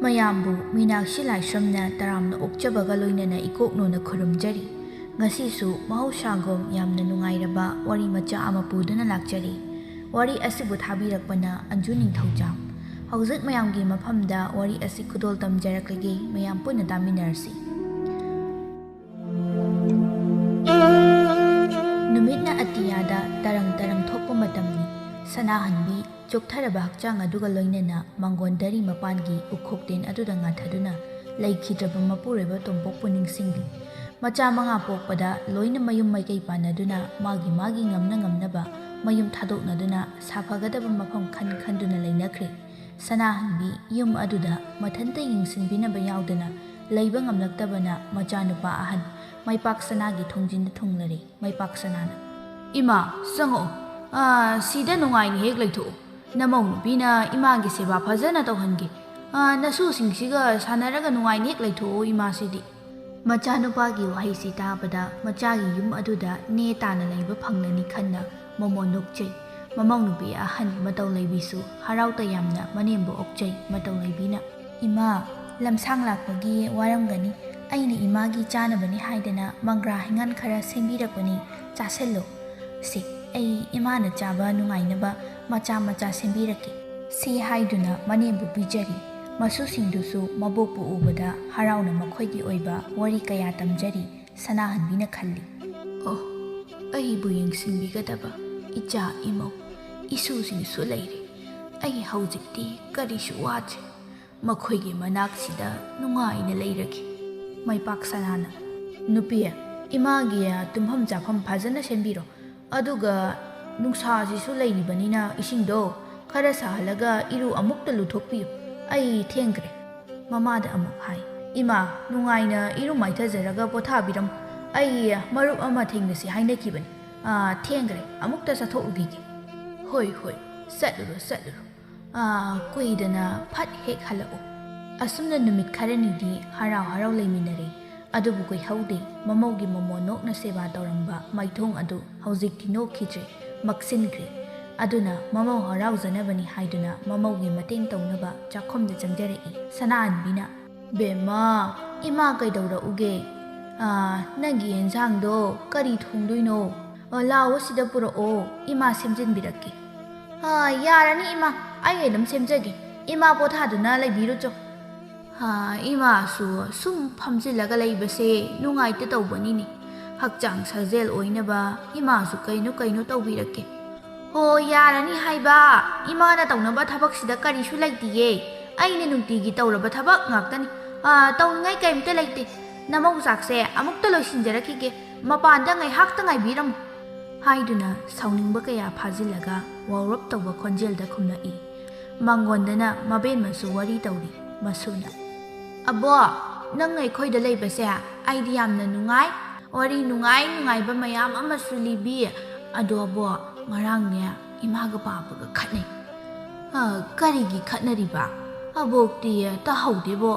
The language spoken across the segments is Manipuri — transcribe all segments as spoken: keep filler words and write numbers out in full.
ꯃꯌꯥꯝꯕꯨ ꯃꯤꯅꯥꯛꯁꯤ ꯂꯥꯏꯁ꯭ꯔꯝꯅ ꯇꯔꯥꯝꯅ ꯑꯣꯛꯆꯕꯒ ꯂꯣꯏꯅꯅ ꯏꯀꯣꯛꯅꯣꯅ ꯈꯨꯔꯨꯝꯖꯔꯤ꯫ ꯉꯁꯤꯁꯨ ꯃꯍꯧꯁꯥꯒꯨꯝ ꯌꯥꯝꯅ ꯅꯨꯡꯉꯥꯏꯔꯕ ꯋꯥꯔꯤ ꯃꯆꯥ ꯑꯃ ꯄꯨꯗꯨꯅ ꯂꯥꯛꯆꯔꯤ꯫ ꯋꯥꯔꯤ ꯑꯁꯤꯕꯨ ꯊꯥꯕꯤꯔꯛꯄꯅ ꯑꯟꯖꯨ ꯅꯤꯡꯊꯧꯖꯥꯝ꯫ ꯍꯧꯖꯤꯛ ꯃꯌꯥꯝꯒꯤ ꯃꯐꯝꯗ ꯋꯥꯔꯤ ꯑꯁꯤ ꯈꯨꯗꯣꯜ ꯇꯝꯖꯔꯛꯂꯒꯦ, ꯃꯌꯥꯝ ꯄꯨꯟꯅ ꯇꯥꯃꯤꯟꯅꯔꯁꯤ꯫ ꯅꯨꯃꯤꯠꯅ ꯑꯇꯤꯌꯥꯗ ꯇꯔꯪ ꯇꯔꯪ ꯊꯣꯛꯄ ꯃꯇꯝꯅꯤ꯫ ꯁꯅꯥꯍꯟꯕꯤ ꯆꯣꯛꯊꯔꯕ ꯍꯛꯆꯥꯡ ꯑꯗꯨꯒ ꯂꯣꯏꯅꯅ ꯃꯥꯡꯒꯣꯟꯗꯔꯤ ꯃꯄꯥꯟꯒꯤ ꯎꯈꯣꯛꯇꯦꯟ ꯑꯗꯨꯗ ꯉꯥꯊꯗꯨꯅ ꯂꯩꯈꯤꯗ꯭ꯔꯕ ꯃꯄꯨꯔꯣꯏꯕ ꯇꯣꯝꯄꯣꯛꯄꯨ ꯅꯤꯡꯁꯤꯡꯂꯤ꯫ ꯃꯆꯥ ꯃꯉꯥ ꯄꯣꯛꯄꯗ ꯂꯣꯏꯅ ꯃꯌꯨꯝ ꯃꯥꯏꯀꯩ ꯄꯥꯟꯅꯗꯨꯅ ꯃꯥꯒꯤ ꯃꯥꯒꯤ ꯉꯝꯅ ꯉꯝꯅꯕ ꯃꯌꯨꯝ ꯊꯥꯗꯣꯛꯅꯗꯨꯅ ꯁꯥꯐꯒꯗꯕ ꯃꯐꯝ ꯈꯟ ꯈꯟꯗꯨꯅ ꯂꯩꯅꯈ꯭ꯔꯦ꯫ ꯁꯅꯥꯍꯟꯕꯤ ꯌꯨꯝ ꯑꯗꯨꯗ ꯃꯊꯟꯇ ꯌꯦꯡꯁꯤꯟꯕꯤꯅꯕ ꯌꯥꯎꯗꯅ ꯂꯩꯕ ꯉꯝꯂꯛꯇꯕꯅ ꯃꯆꯥꯅꯨꯄꯥ ꯑꯍꯟ ꯃꯩꯄꯥꯛ ꯁꯅꯥꯒꯤ ꯊꯣꯡꯖꯤꯟꯗ ꯊꯨꯡꯂꯔꯦ꯫ ꯃꯩꯄꯥꯛ ꯁꯅꯥꯅ, "ꯏꯃꯥ, ꯆꯪꯉꯛꯑꯣ꯫ ꯑꯥ, ꯁꯤꯗ ꯅꯨꯡꯉꯥꯏꯅ ꯍꯦꯛ ꯂꯩꯊꯣꯛꯑꯣ꯫ ꯅꯃꯧ ꯅꯨꯄꯤꯅ ꯏꯃꯥꯒꯤ ꯁꯦꯕꯥ ꯐꯖꯅ ꯇꯧꯍꯟꯒꯦ꯫ ꯑꯥ, ꯅꯁꯨꯁꯤꯡꯁꯤꯒ ꯁꯥꯟꯅꯔꯒ ꯅꯨꯡꯉꯥꯏꯅ ꯍꯦꯛ ꯂꯩꯊꯣꯛꯑꯣ ꯏꯃꯥꯁꯤꯗꯤ꯫" ꯃꯆꯥꯅꯨꯄꯥꯒꯤ ꯋꯥꯍꯩꯁꯤ ꯇꯥꯕꯗ ꯃꯆꯥꯒꯤ ꯌꯨꯝ ꯑꯗꯨꯗ ꯅꯦ ꯇꯥꯅ ꯂꯩꯕ ꯐꯪꯂꯅꯤ ꯈꯟꯅ ꯃꯃꯣꯟ ꯅꯣꯛꯆꯩ꯫ ꯃꯃꯧ ꯅꯨꯄꯤ ꯑꯍꯟ ꯃꯇꯧ ꯂꯩꯕꯤꯁꯨ ꯍꯔꯥꯎ ꯇꯌꯥꯝꯅ ꯃꯅꯦꯝꯕꯨ ꯑꯣꯛꯆꯩ꯫ ꯃꯇꯧ ꯂꯩꯕꯤꯅ, "ꯏꯃꯥ, ꯂꯝꯁꯥꯡ ꯂꯥꯛꯄꯒꯤ ꯋꯥꯔꯝꯒꯅꯤ꯫ ꯑꯩꯅ ꯏꯃꯥꯒꯤ ꯆꯥꯅꯕꯅꯤ ꯍꯥꯏꯗꯅ ꯃꯪꯒ꯭ꯔꯥ ꯍꯩꯉꯥꯟ ꯈꯔ ꯁꯦꯝꯕꯤꯔꯛꯄꯅꯤ, ꯆꯥꯁꯤꯜꯂꯨ꯫ ꯁꯦ, ꯑꯩ ꯏꯃꯥꯅ ꯆꯥꯕ ꯅꯨꯡꯉꯥꯏꯅꯕ ꯃꯆꯥ ꯃꯆꯥ ꯁꯦꯝꯕꯤꯔꯛꯀꯦ꯫" ꯁꯤ ꯍꯥꯏꯗꯨꯅ ꯃꯅꯦꯝꯕꯨ ꯄꯤꯖꯔꯤ꯫ ꯃꯁꯨꯁꯤꯡꯗꯨꯁꯨ ꯃꯕꯣꯛꯄꯨ ꯎꯕꯗ ꯍꯔꯥꯎꯅ ꯃꯈꯣꯏꯒꯤ ꯑꯣꯏꯕ ꯋꯥꯔꯤ ꯀꯌꯥ ꯇꯝꯖꯔꯤ꯫ ꯁꯅꯥꯍꯟꯕꯤꯅ ꯈꯜꯂꯤ, "ꯑꯣ, ꯑꯩꯕꯨ ꯌꯦꯡꯁꯤꯟꯕꯤꯒꯗꯕ ꯏꯆꯥ ꯏꯃꯧ ꯏꯁꯨꯁꯤꯡꯁꯨ ꯂꯩꯔꯦ꯫ ꯑꯩ ꯍꯧꯖꯤꯛꯇꯤ ꯀꯔꯤꯁꯨ ꯋꯥꯗ꯭ꯔꯦ꯫ ꯃꯈꯣꯏꯒꯤ ꯃꯅꯥꯛꯁꯤꯗ ꯅꯨꯡꯉꯥꯏꯅ ꯂꯩꯔꯒꯦ꯫" ꯃꯩꯄꯥꯛ ꯁꯅꯥꯅ, "ꯅꯨꯄꯤ, ꯏꯃꯥꯒꯤ ꯇꯨꯝꯐꯝ ꯆꯥꯐꯝ ꯐꯖꯅ ꯁꯦꯝꯕꯤꯔꯣ꯫ ꯑꯗꯨꯒ ꯅꯨꯡꯁꯥꯁꯤꯁꯨ ꯂꯩꯔꯤꯕꯅꯤꯅ ꯏꯁꯤꯡꯗꯣ ꯈꯔ ꯁꯥꯍꯜꯂꯒ ꯏꯔꯨ ꯑꯃꯨꯛꯇ ꯂꯨꯊꯣꯛꯄꯤꯌꯨ꯫ ꯑꯩ ꯊꯦꯡꯈ꯭ꯔꯦ꯫" ꯃꯃꯥꯗ ꯑꯃꯨꯛ ꯍꯥꯏ, "ꯏꯃꯥ, ꯅꯨꯡꯉꯥꯏꯅ ꯏꯔꯨ ꯃꯥꯏꯊꯖꯔꯒ ꯄꯣꯊꯥꯕꯤꯔꯝꯃꯨ꯫ ꯑꯩ ꯃꯔꯨꯞ ꯑꯃ ꯊꯦꯡꯅꯁꯤ ꯍꯥꯏꯅꯈꯤꯕꯅꯤ꯫ ꯑꯥ, ꯊꯦꯡꯈ꯭ꯔꯦ, ꯑꯃꯨꯛꯇ ꯆꯠꯊꯣꯛꯎꯈꯤꯒꯦ꯫" "ꯍꯣꯏ, ꯍꯣꯏ, ꯆꯠꯂꯨꯔꯣ, ꯆꯠꯂꯨꯔꯣ꯫ ꯑꯥ, ꯀꯨꯏꯗꯅ ꯐꯠ ꯍꯦꯛ ꯍꯜꯂꯛꯎ꯫" ꯑꯁꯨꯝꯅ ꯅꯨꯃꯤꯠ ꯈꯔꯅꯤꯗꯤ ꯍꯔꯥꯎ ꯍꯔꯥꯎ ꯂꯩꯃꯤꯟꯅꯔꯦ꯫ ꯑꯗꯨꯕꯨ ꯀꯨꯏꯍꯧꯗꯦ, ꯃꯃꯧꯒꯤ ꯃꯃꯣꯟ ꯅꯣꯛꯅ ꯁꯦꯕꯥ ꯇꯧꯔꯝꯕ ꯃꯥꯏꯊꯣꯡ ꯑꯗꯨ ꯍꯧꯖꯤꯛꯇꯤ ꯅꯣꯛꯈꯤꯗ꯭ꯔꯦ, ꯃꯛꯁꯤꯟꯈ꯭ꯔꯦ꯫ ꯑꯗꯨꯅ ꯃꯃꯧ ꯍꯔꯥꯎꯖꯅꯕꯅꯤ ꯍꯥꯏꯗꯨꯅ ꯃꯃꯧꯒꯤ ꯃꯇꯦꯡ ꯇꯧꯅꯕ ꯆꯥꯛꯈꯨꯝꯗ ꯆꯪꯖꯔꯛꯏ꯫ ꯁꯅꯥꯍꯟꯕꯤꯅ, "ꯕꯦꯝꯃ, ꯏꯃꯥ ꯀꯩꯗꯧꯔꯛꯎꯒꯦ? ꯑꯥ, ꯅꯪꯒꯤ ꯑꯦꯟꯁꯥꯡꯗꯣ ꯀꯔꯤ ꯊꯣꯡꯗꯣꯏꯅꯣ? ꯑꯣ, ꯂꯥꯎꯑꯣ, ꯁꯤꯗ ꯄꯨꯔꯛꯑꯣ, ꯏꯃꯥ ꯁꯦꯝꯖꯤꯟꯕꯤꯔꯛꯀꯦ꯫" "ꯑꯥ, ꯌꯥꯔꯅꯤ ꯏꯃꯥ, ꯑꯩ ꯑꯗꯨꯝ ꯁꯦꯝꯖꯒꯦ꯫ ꯏꯃꯥ ꯄꯣꯊꯥꯗꯨꯅ ꯂꯩꯕꯤꯔꯨꯆꯣ꯫" "ꯑꯥ, ꯏꯃꯥꯁꯨ ꯁꯨꯝ ꯐꯝꯖꯤꯜꯂꯒ ꯂꯩꯕꯁꯦ ꯅꯨꯡꯉꯥꯏꯇ ꯇꯧꯕꯅꯤꯅꯦ꯫ ꯍꯛꯆꯥꯡ ꯁꯥꯖꯦꯜ ꯑꯣꯏꯅꯕ ꯏꯃꯥꯁꯨ ꯀꯩꯅꯣ ꯀꯩꯅꯣ ꯇꯧꯕꯤꯔꯛꯀꯦ꯫" "ꯍꯣ, ꯌꯥꯔꯅꯤ ꯍꯥꯏꯕ, ꯏꯃꯥꯅ ꯇꯧꯅꯕ ꯊꯕꯛꯁꯤꯗ ꯀꯔꯤꯁꯨ ꯂꯩꯇꯤꯌꯦ꯫ ꯑꯩꯅ ꯅꯨꯡꯇꯤꯒꯤ ꯇꯧꯔꯕ ꯊꯕꯛ ꯉꯥꯛꯇꯅꯤ꯫ ꯑꯥ, ꯇꯧꯅꯤꯡꯉꯥꯏ ꯀꯔꯤꯝꯇ ꯂꯩꯇꯦ꯫ ꯅꯃꯧ ꯆꯥꯛꯁꯦ ꯑꯃꯨꯛꯇ ꯂꯣꯏꯁꯤꯟꯖꯔꯛꯈꯤꯒꯦ꯫ ꯃꯄꯥꯟꯗ ꯉꯥꯏꯍꯥꯛꯇ ꯉꯥꯏꯕꯤꯔꯝꯃꯨ꯫" ꯍꯥꯏꯗꯨꯅ ꯁꯥꯎꯅꯤꯡꯕ ꯀꯌꯥ ꯐꯥꯖꯤꯜꯂꯒ ꯋꯥꯎꯔꯞ ꯇꯧꯕ ꯈꯣꯟꯖꯦꯜꯗ ꯈꯨꯝꯂꯛꯏ꯫ ꯃꯉꯣꯟꯗꯅ ꯃꯕꯦꯟꯃꯁꯨ ꯋꯥꯔꯤ ꯇꯧꯔꯤ꯫ ꯃꯁꯨꯅ, "ꯑꯕꯣ, ꯅꯪ ꯑꯩꯈꯣꯏꯗ ꯂꯩꯕꯁꯦ ꯑꯩꯗꯤ ꯌꯥꯝꯅ ꯅꯨꯡꯉꯥꯏ꯫ ꯋꯥꯔꯤ ꯅꯨꯡꯉꯥꯏ ꯅꯨꯡꯉꯥꯏꯕ ꯃꯌꯥꯝ ꯑꯃꯁꯨ ꯂꯤꯕꯤ꯫ ꯑꯗꯣ ꯑꯕꯣ, ꯉꯔꯥꯡꯅꯦ ꯏꯃꯥꯒ ꯄꯥꯕꯒ ꯈꯠꯅꯩ꯫" "ꯑ, ꯀꯔꯤꯒꯤ ꯈꯠꯅꯔꯤꯕ? ꯑꯕꯣꯛꯇꯤ ꯇꯥꯍꯧꯗꯦꯕꯣ꯫"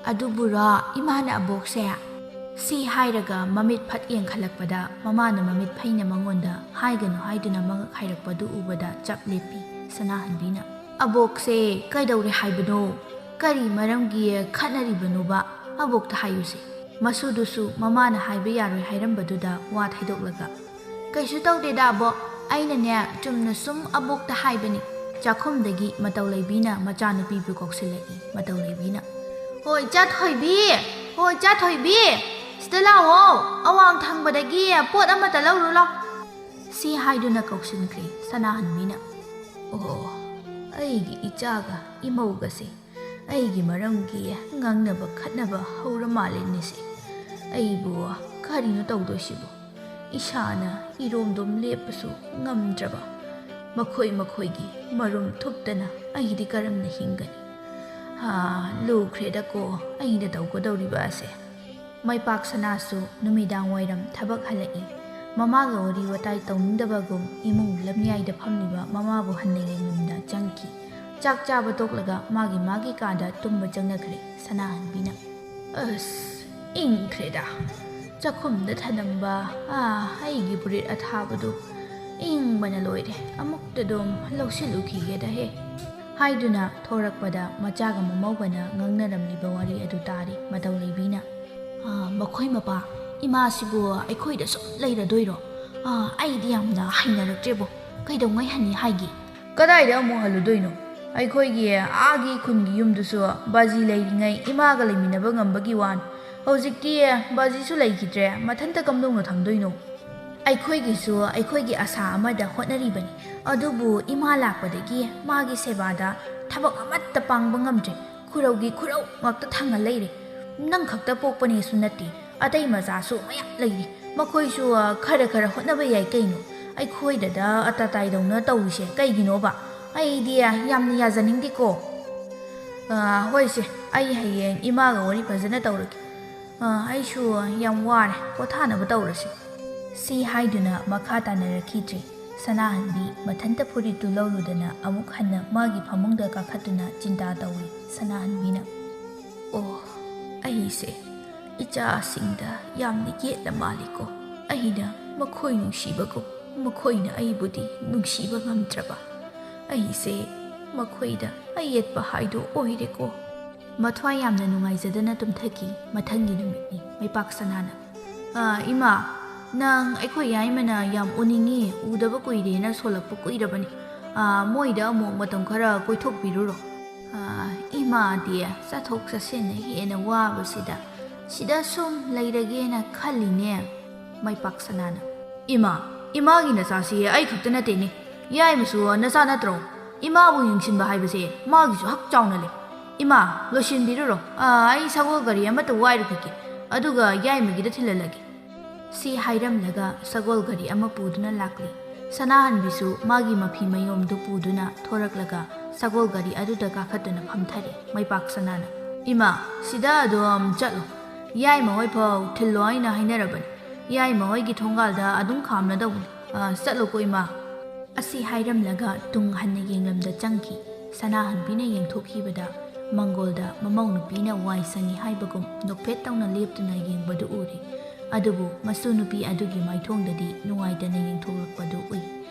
"ꯑꯗꯨꯕꯨꯔꯣ, ꯏꯃꯥꯅ ꯑꯕꯣꯛꯁꯦ?" ꯁꯤ ꯍꯥꯏꯔꯒ ꯃꯃꯤꯠ ꯐꯠ ꯌꯦꯡꯈꯠꯂꯛꯄꯗ ꯃꯃꯥꯅ ꯃꯃꯤꯠ ꯐꯩꯅ ꯃꯉꯣꯟꯗ ꯍꯥꯏꯒꯅꯨ ꯍꯥꯏꯗꯨꯅ ꯃꯉꯛ ꯍꯥꯏꯔꯛꯄꯗꯨ ꯎꯕꯗ ꯆꯞ ꯂꯦꯞꯄꯤ ꯁꯅꯥꯍꯟꯕꯤꯅ꯫ "ꯑꯕꯣꯛꯁꯦ ꯀꯩꯗꯧꯔꯦ ꯍꯥꯏꯕꯅꯣ? ꯀꯔꯤ ꯃꯔꯝꯒꯤ ꯈꯠꯅꯔꯤꯕꯅꯣꯕ? ꯑꯕꯣꯛꯇ ꯍꯥꯏꯌꯨꯁꯦ꯫" ꯃꯁꯨꯗꯨꯁꯨ ꯃꯃꯥꯅ ꯍꯥꯏꯕ ꯌꯥꯔꯣꯏ ꯍꯥꯏꯔꯝꯕꯗꯨꯗ ꯋꯥ ꯊꯩꯗꯣꯛꯂꯒ, "ꯀꯩꯁꯨ ꯇꯧꯗꯦꯗ ꯑꯕꯣꯛ, ꯑꯩꯅꯅꯦ ꯆꯨꯝꯅ ꯁꯨꯝ ꯑꯕꯣꯛꯇ ꯍꯥꯏꯕꯅꯤ꯫" ꯆꯥꯛꯈꯨꯝꯗꯒꯤ ꯃꯇꯧ ꯂꯩꯕꯤꯅ ꯃꯆꯥꯅꯨꯄꯤꯕꯨ ꯀꯧꯁꯤꯜꯂꯛꯏ꯫ ꯃꯇꯧ ꯂꯩꯕꯤꯅ, "ꯍꯣ ꯏꯆꯥ ꯊꯣꯏꯕꯤ, ꯍꯣ ꯏꯆꯥ ꯊꯣꯏꯕꯤ, ꯁꯤꯗ ꯂꯥꯛꯑꯣ, ꯑꯋꯥꯡ ꯊꯪꯕꯗꯒꯤ ꯄꯣꯠ ꯑꯃꯇ ꯂꯧꯔꯨ ꯂꯥꯎ꯫" ꯁꯤ ꯍꯥꯏꯗꯨꯅ ꯀꯧꯁꯤꯟꯈ꯭ꯔꯦ ꯁꯅꯥꯍꯟꯕꯤꯅ꯫ "ꯑꯣ, ꯑꯩꯒꯤ ꯏꯆꯥꯒ ꯏꯃꯧꯒꯁꯦ ꯑꯩꯒꯤ ꯃꯔꯝꯒꯤ ꯉꯥꯡꯅꯕ ꯈꯠꯅꯕ ꯍꯧꯔ ꯃꯥꯜꯂꯦꯅꯦꯁꯦ꯫ ꯑꯩꯕꯨ ꯀꯔꯤꯅꯣ ꯇꯧꯗꯣꯏꯁꯤꯕꯨ? ꯏꯁꯥꯅ ꯏꯔꯣꯝꯗꯣꯝ ꯂꯦꯞꯄꯁꯨ ꯉꯝꯗ꯭ꯔꯕ꯫ ꯃꯈꯣꯏ ꯃꯈꯣꯏꯒꯤ ꯃꯔꯨꯝ ꯊꯨꯞꯇꯅ ꯑꯩꯗꯤ ꯀꯔꯝꯅ ꯍꯤꯡꯒꯅꯤ? ꯍꯥ, ꯂꯨꯈ꯭ꯔꯦꯗꯀꯣ ꯑꯩꯅ ꯇꯧꯒꯗꯧꯔꯤꯕ ꯑꯁꯦ꯫" ꯃꯩꯄꯥꯛ ꯁꯅꯥꯁꯨ ꯅꯨꯃꯤꯗꯥꯡ ꯋꯥꯏꯔꯝ ꯊꯕꯛ ꯍꯜꯂꯛꯏ꯫ ꯃꯃꯥꯒ ꯋꯥꯔꯤ ꯋꯥꯇꯥꯏ ꯇꯧꯅꯤꯡꯗꯕꯒꯨꯝ ꯏꯃꯨꯡ ꯂꯝꯌꯥꯏꯗ ꯐꯝꯂꯤꯕ ꯃꯃꯥꯕꯨ ꯍꯟꯅ ꯌꯦꯡꯂꯝꯗ ꯆꯪꯈꯤ꯫ ꯆꯥꯛ ꯆꯥꯕ ꯇꯣꯛꯂꯒ ꯃꯥꯒꯤ ꯃꯥꯒꯤ ꯀꯥꯗ ꯇꯨꯝꯕ ꯆꯪꯅꯈ꯭ꯔꯦ ꯁꯅꯥꯍꯟꯕꯤꯅ꯫ "ꯑꯁ, "ꯏꯪꯈ꯭ꯔꯦꯗ, ꯆꯥꯛꯈꯨꯝꯗ ꯊꯅꯝꯕ, ꯑꯥ, ꯑꯩꯒꯤ ꯐꯨꯔꯤꯠ ꯑꯊꯥꯕꯗꯨ ꯏꯪꯕꯅ ꯂꯣꯏꯔꯦ, ꯑꯃꯨꯛꯇ ꯑꯗꯨꯝ ꯂꯧꯁꯤꯜꯂꯨꯈꯤꯒꯦꯗ ꯍꯦ" ꯍꯥꯏꯗꯨꯅ ꯊꯣꯔꯛꯄꯗ ꯃꯆꯥꯒ ꯃꯃꯧꯒꯅ ꯉꯥꯡꯅꯔꯝꯂꯤꯕ ꯋꯥꯔꯤ ꯑꯗꯨ ꯇꯥꯔꯤ ꯃꯇꯧ ꯂꯩꯕꯤꯅ꯫ "ꯑꯥ, ꯃꯈꯣꯏ ꯃꯄꯥ, ꯏꯃꯥꯁꯤꯕꯨ ꯑꯩꯈꯣꯏꯗ ꯁꯨꯝ ꯂꯩꯔꯗꯣꯏꯔꯣ? ꯑꯥ, ꯑꯩꯗꯤ ꯌꯥꯝꯅ ꯍꯩꯅꯔꯛꯇ꯭ꯔꯦꯕꯣ꯫ ꯀꯩꯗꯧꯉꯩ ꯍꯟꯅꯤ ꯍꯥꯏꯒꯦ?" "ꯀꯗꯥꯏꯗ ꯑꯃꯨꯛ ꯍꯜꯂꯨꯗꯣꯏꯅꯣ? ꯑꯩꯈꯣꯏꯒꯤ ꯑꯥꯒꯤ ꯈꯨꯟꯒꯤ ꯌꯨꯝꯗꯨꯁꯨ ꯕꯥꯖꯤ ꯂꯩꯔꯤꯉꯩ ꯏꯃꯥꯒ ꯂꯩꯃꯤꯟꯅꯕ ꯉꯝꯕꯒꯤ ꯋꯥꯅꯤ꯫ ꯍꯧꯖꯤꯛꯇꯤ ꯕꯥꯖꯤꯁꯨ ꯂꯩꯈꯤꯗ꯭ꯔꯦ, ꯃꯊꯟꯇ ꯀꯝꯗꯧꯅ ꯊꯝꯗꯣꯏꯅꯣ?" "ꯑꯩꯈꯣꯏꯒꯤꯁꯨ ꯑꯩꯈꯣꯏꯒꯤ ꯑꯁꯥ ꯑꯃꯗ ꯍꯣꯠꯅꯔꯤꯕꯅꯤ, ꯑꯗꯨꯕꯨ ꯏꯃꯥ ꯂꯥꯛꯄꯗꯒꯤ ꯃꯥꯒꯤ ꯁꯦꯕꯥꯗ ꯊꯕꯛ ꯑꯃꯠꯇ ꯄꯥꯡꯕ ꯉꯝꯗ꯭ꯔꯦ꯫ ꯈꯨꯔꯧꯒꯤ ꯈꯨꯔꯧ ꯉꯥꯛꯇ ꯊꯥꯡꯉ ꯂꯩꯔꯦ꯫ ꯅꯪ ꯈꯛꯇ ꯄꯣꯛꯄꯅꯦꯁꯨ ꯅꯠꯇꯦ, ꯑꯇꯩ ꯃꯆꯥꯁꯨ ꯃꯌꯥꯝ ꯂꯩꯔꯤ꯫ ꯃꯈꯣꯏꯁꯨ, ꯑ, ꯈꯔ ꯈꯔ ꯍꯣꯠꯅꯕ ꯌꯥꯏ ꯀꯩꯅꯣ꯫ ꯑꯩꯈꯣꯏꯗꯗ ꯑꯇꯥꯇꯥꯏꯗꯧꯅ ꯇꯧꯔꯤꯁꯦ ꯀꯩꯒꯤꯅꯣꯕ? ꯑꯩꯗꯤ, ꯑ, ꯌꯥꯝꯅ ꯌꯥꯖꯅꯤꯡꯗꯦꯀꯣ꯫" "ꯑ, ꯍꯣꯏꯁꯦ, ꯑꯩ ꯍꯌꯦꯡ ꯏꯃꯥꯒ ꯋꯥꯔꯤ ꯐꯖꯅ ꯇꯧꯔꯒꯦ꯫ ꯑ, ꯑꯩꯁꯨ ꯌꯥꯝ ꯋꯥꯔꯦ, ꯄꯣꯊꯥꯅꯕ ꯇꯧꯔꯁꯤ꯫" ꯁꯤ ꯍꯥꯏꯗꯨꯅ ꯃꯈꯥ ꯇꯥꯅꯔꯛꯈꯤꯗ꯭ꯔꯦ꯫ ꯁꯅꯥꯍꯟꯕꯤ ꯃꯊꯟꯇ ꯐꯨꯔꯤꯠꯇꯨ ꯂꯧꯔꯨꯗꯅ ꯑꯃꯨꯛ ꯍꯟꯅ ꯃꯥꯒꯤ ꯐꯃꯨꯡꯗ ꯀꯥꯈꯠꯇꯨꯅ ꯆꯤꯟꯇꯥ ꯇꯧꯏ꯫ ꯁꯅꯥꯍꯟꯕꯤꯅ, "ꯑꯣ, ꯑꯩꯁꯦ ꯏꯆꯥꯁꯤꯡꯗ ꯌꯥꯝꯅ ꯌꯦꯠꯅ ꯃꯥꯜꯂꯤꯀꯣ꯫ ꯑꯩꯅ ꯃꯈꯣꯏ ꯅꯨꯡꯁꯤꯕꯒꯨꯝ ꯃꯈꯣꯏꯅ ꯑꯩꯕꯨꯗꯤ ꯅꯨꯡꯁꯤꯕ ꯉꯝꯗ꯭ꯔꯕ꯫ ꯑꯩꯁꯦ ꯃꯈꯣꯏꯗ ꯑꯌꯦꯠꯄ ꯍꯥꯏꯗꯣ ꯑꯣꯏꯔꯦꯀꯣ꯫" ꯃꯊ꯭ꯋꯥꯏ ꯌꯥꯝꯅ ꯅꯨꯡꯉꯥꯏꯖꯗꯅ ꯇꯨꯝꯊꯈꯤ꯫ ꯃꯊꯪꯒꯤ ꯅꯨꯃꯤꯠꯅꯤ꯫ ꯃꯩꯄꯥꯛ ꯁꯅꯥꯅ, "ꯑ, ꯏꯃꯥ, ꯅꯪ ꯑꯩꯈꯣꯏ ꯌꯥꯏꯃꯅ ꯌꯥꯝ ꯎꯅꯤꯡꯉꯤ, ꯎꯗꯕ ꯀꯨꯏꯔꯦꯅ ꯁꯣꯜꯂꯛꯄ ꯀꯨꯏꯔꯕꯅꯤ꯫ ꯑ, ꯃꯣꯏꯗ ꯑꯃꯨꯛ ꯃꯇꯝ ꯈꯔ ꯀꯣꯏꯊꯣꯛꯄꯤꯔꯨꯔꯣ꯫" "ꯑ, ꯏꯃꯥꯗꯤ ꯆꯠꯊꯣꯛ ꯆꯠꯁꯤꯟꯅ ꯍꯦꯟꯅ ꯋꯥꯕꯁꯤꯗ ꯁꯤꯗ ꯁꯨꯝ ꯂꯩꯔꯒꯦꯅ ꯈꯜꯂꯤꯅꯦ꯫" ꯃꯩꯄꯥꯛ ꯁꯅꯥꯅ, "ꯏꯃꯥ, ꯏꯃꯥꯒꯤ ꯅꯆꯥꯁꯤ ꯑꯩ ꯈꯛꯇ ꯅꯠꯇꯦꯅꯦ, ꯌꯥꯏꯃꯁꯨ ꯅꯆꯥ ꯅꯠꯇ꯭ꯔꯣ? ꯏꯃꯥꯕꯨ ꯌꯦꯡꯁꯤꯟꯕ ꯍꯥꯏꯕꯁꯦ ꯃꯥꯒꯤꯁꯨ ꯍꯛ ꯆꯥꯎꯅ ꯂꯩ꯫ ꯏꯃꯥ, ꯂꯣꯏꯁꯤꯟꯕꯤꯔꯨꯔꯣ꯫ ꯑ, ꯑꯩ ꯁꯒꯣꯜ ꯒꯥꯔꯤ ꯑꯃꯠꯇ ꯋꯥꯏꯔꯨꯈꯤꯒꯦ, ꯑꯗꯨꯒ ꯌꯥꯏꯃꯒꯤꯗ ꯊꯤꯜꯍꯜꯂꯒꯦ꯫" ꯁꯤ ꯍꯥꯏꯔꯝꯂꯒ ꯁꯒꯣꯜ ꯒꯥꯔꯤ ꯑꯃ ꯄꯨꯗꯨꯅ ꯂꯥꯛꯂꯤ꯫ ꯁꯅꯥꯍꯟꯕꯤꯁꯨ ꯃꯥꯒꯤ ꯃꯐꯤ ꯃꯌꯣꯝꯗꯨ ꯄꯨꯗꯨꯅ ꯊꯣꯔꯛꯂꯒ ꯁꯒꯣꯜ ꯒꯥꯔꯤ ꯑꯗꯨꯗ ꯀꯥꯈꯠꯇꯨꯅ ꯐꯝꯊꯔꯦ꯫ ꯃꯩꯄꯥꯛ ꯁꯅꯥꯅ, "ꯏꯃꯥ, ꯁꯤꯗ ꯑꯗꯨꯝ ꯆꯠꯂꯣ꯫ ꯌꯥꯏꯃ ꯍꯣꯏ ꯐꯥꯎ ꯊꯤꯜꯂꯣ ꯍꯥꯏꯅ ꯍꯥꯏꯅꯔꯕꯅꯤ꯫ ꯌꯥꯏꯃ ꯍꯣꯏꯒꯤ ꯊꯣꯡꯒꯥꯜꯗ ꯑꯗꯨꯝ ꯈꯥꯝꯅꯗꯧꯕꯅꯤ꯫ ꯑ, ꯆꯠꯂꯣꯀꯣ, ꯏꯃꯥ꯫" ꯑꯁꯤ ꯍꯥꯏꯔꯝꯂꯒ ꯇꯨꯡ ꯍꯟꯅ ꯌꯦꯡꯂꯝꯗ ꯆꯪꯈꯤ꯫ ꯁꯅꯥꯍꯟꯕꯤꯅ ꯌꯦꯡꯊꯣꯛꯈꯤꯕꯗ ꯃꯪꯒꯣꯜꯗ ꯃꯃꯧ ꯅꯨꯄꯤꯅ ꯋꯥꯏ ꯁꯪꯉꯤ ꯍꯥꯏꯕꯒꯨꯝ ꯅꯣꯛꯐꯦꯠ ꯇꯧꯅ ꯂꯦꯞꯇꯨꯅ ꯌꯦꯡꯕꯗꯨ ꯎꯔꯦ꯫ ꯑꯗꯨꯕꯨ ꯃꯁꯨ ꯅꯨꯄꯤ ꯑꯗꯨꯒꯤ ꯃꯥꯏꯊꯣꯡꯗꯗꯤ ꯅꯨꯡꯉꯥꯏꯇꯅ ꯌꯦꯡꯊꯣꯛꯂꯛꯄꯗꯨ ꯎꯏ꯫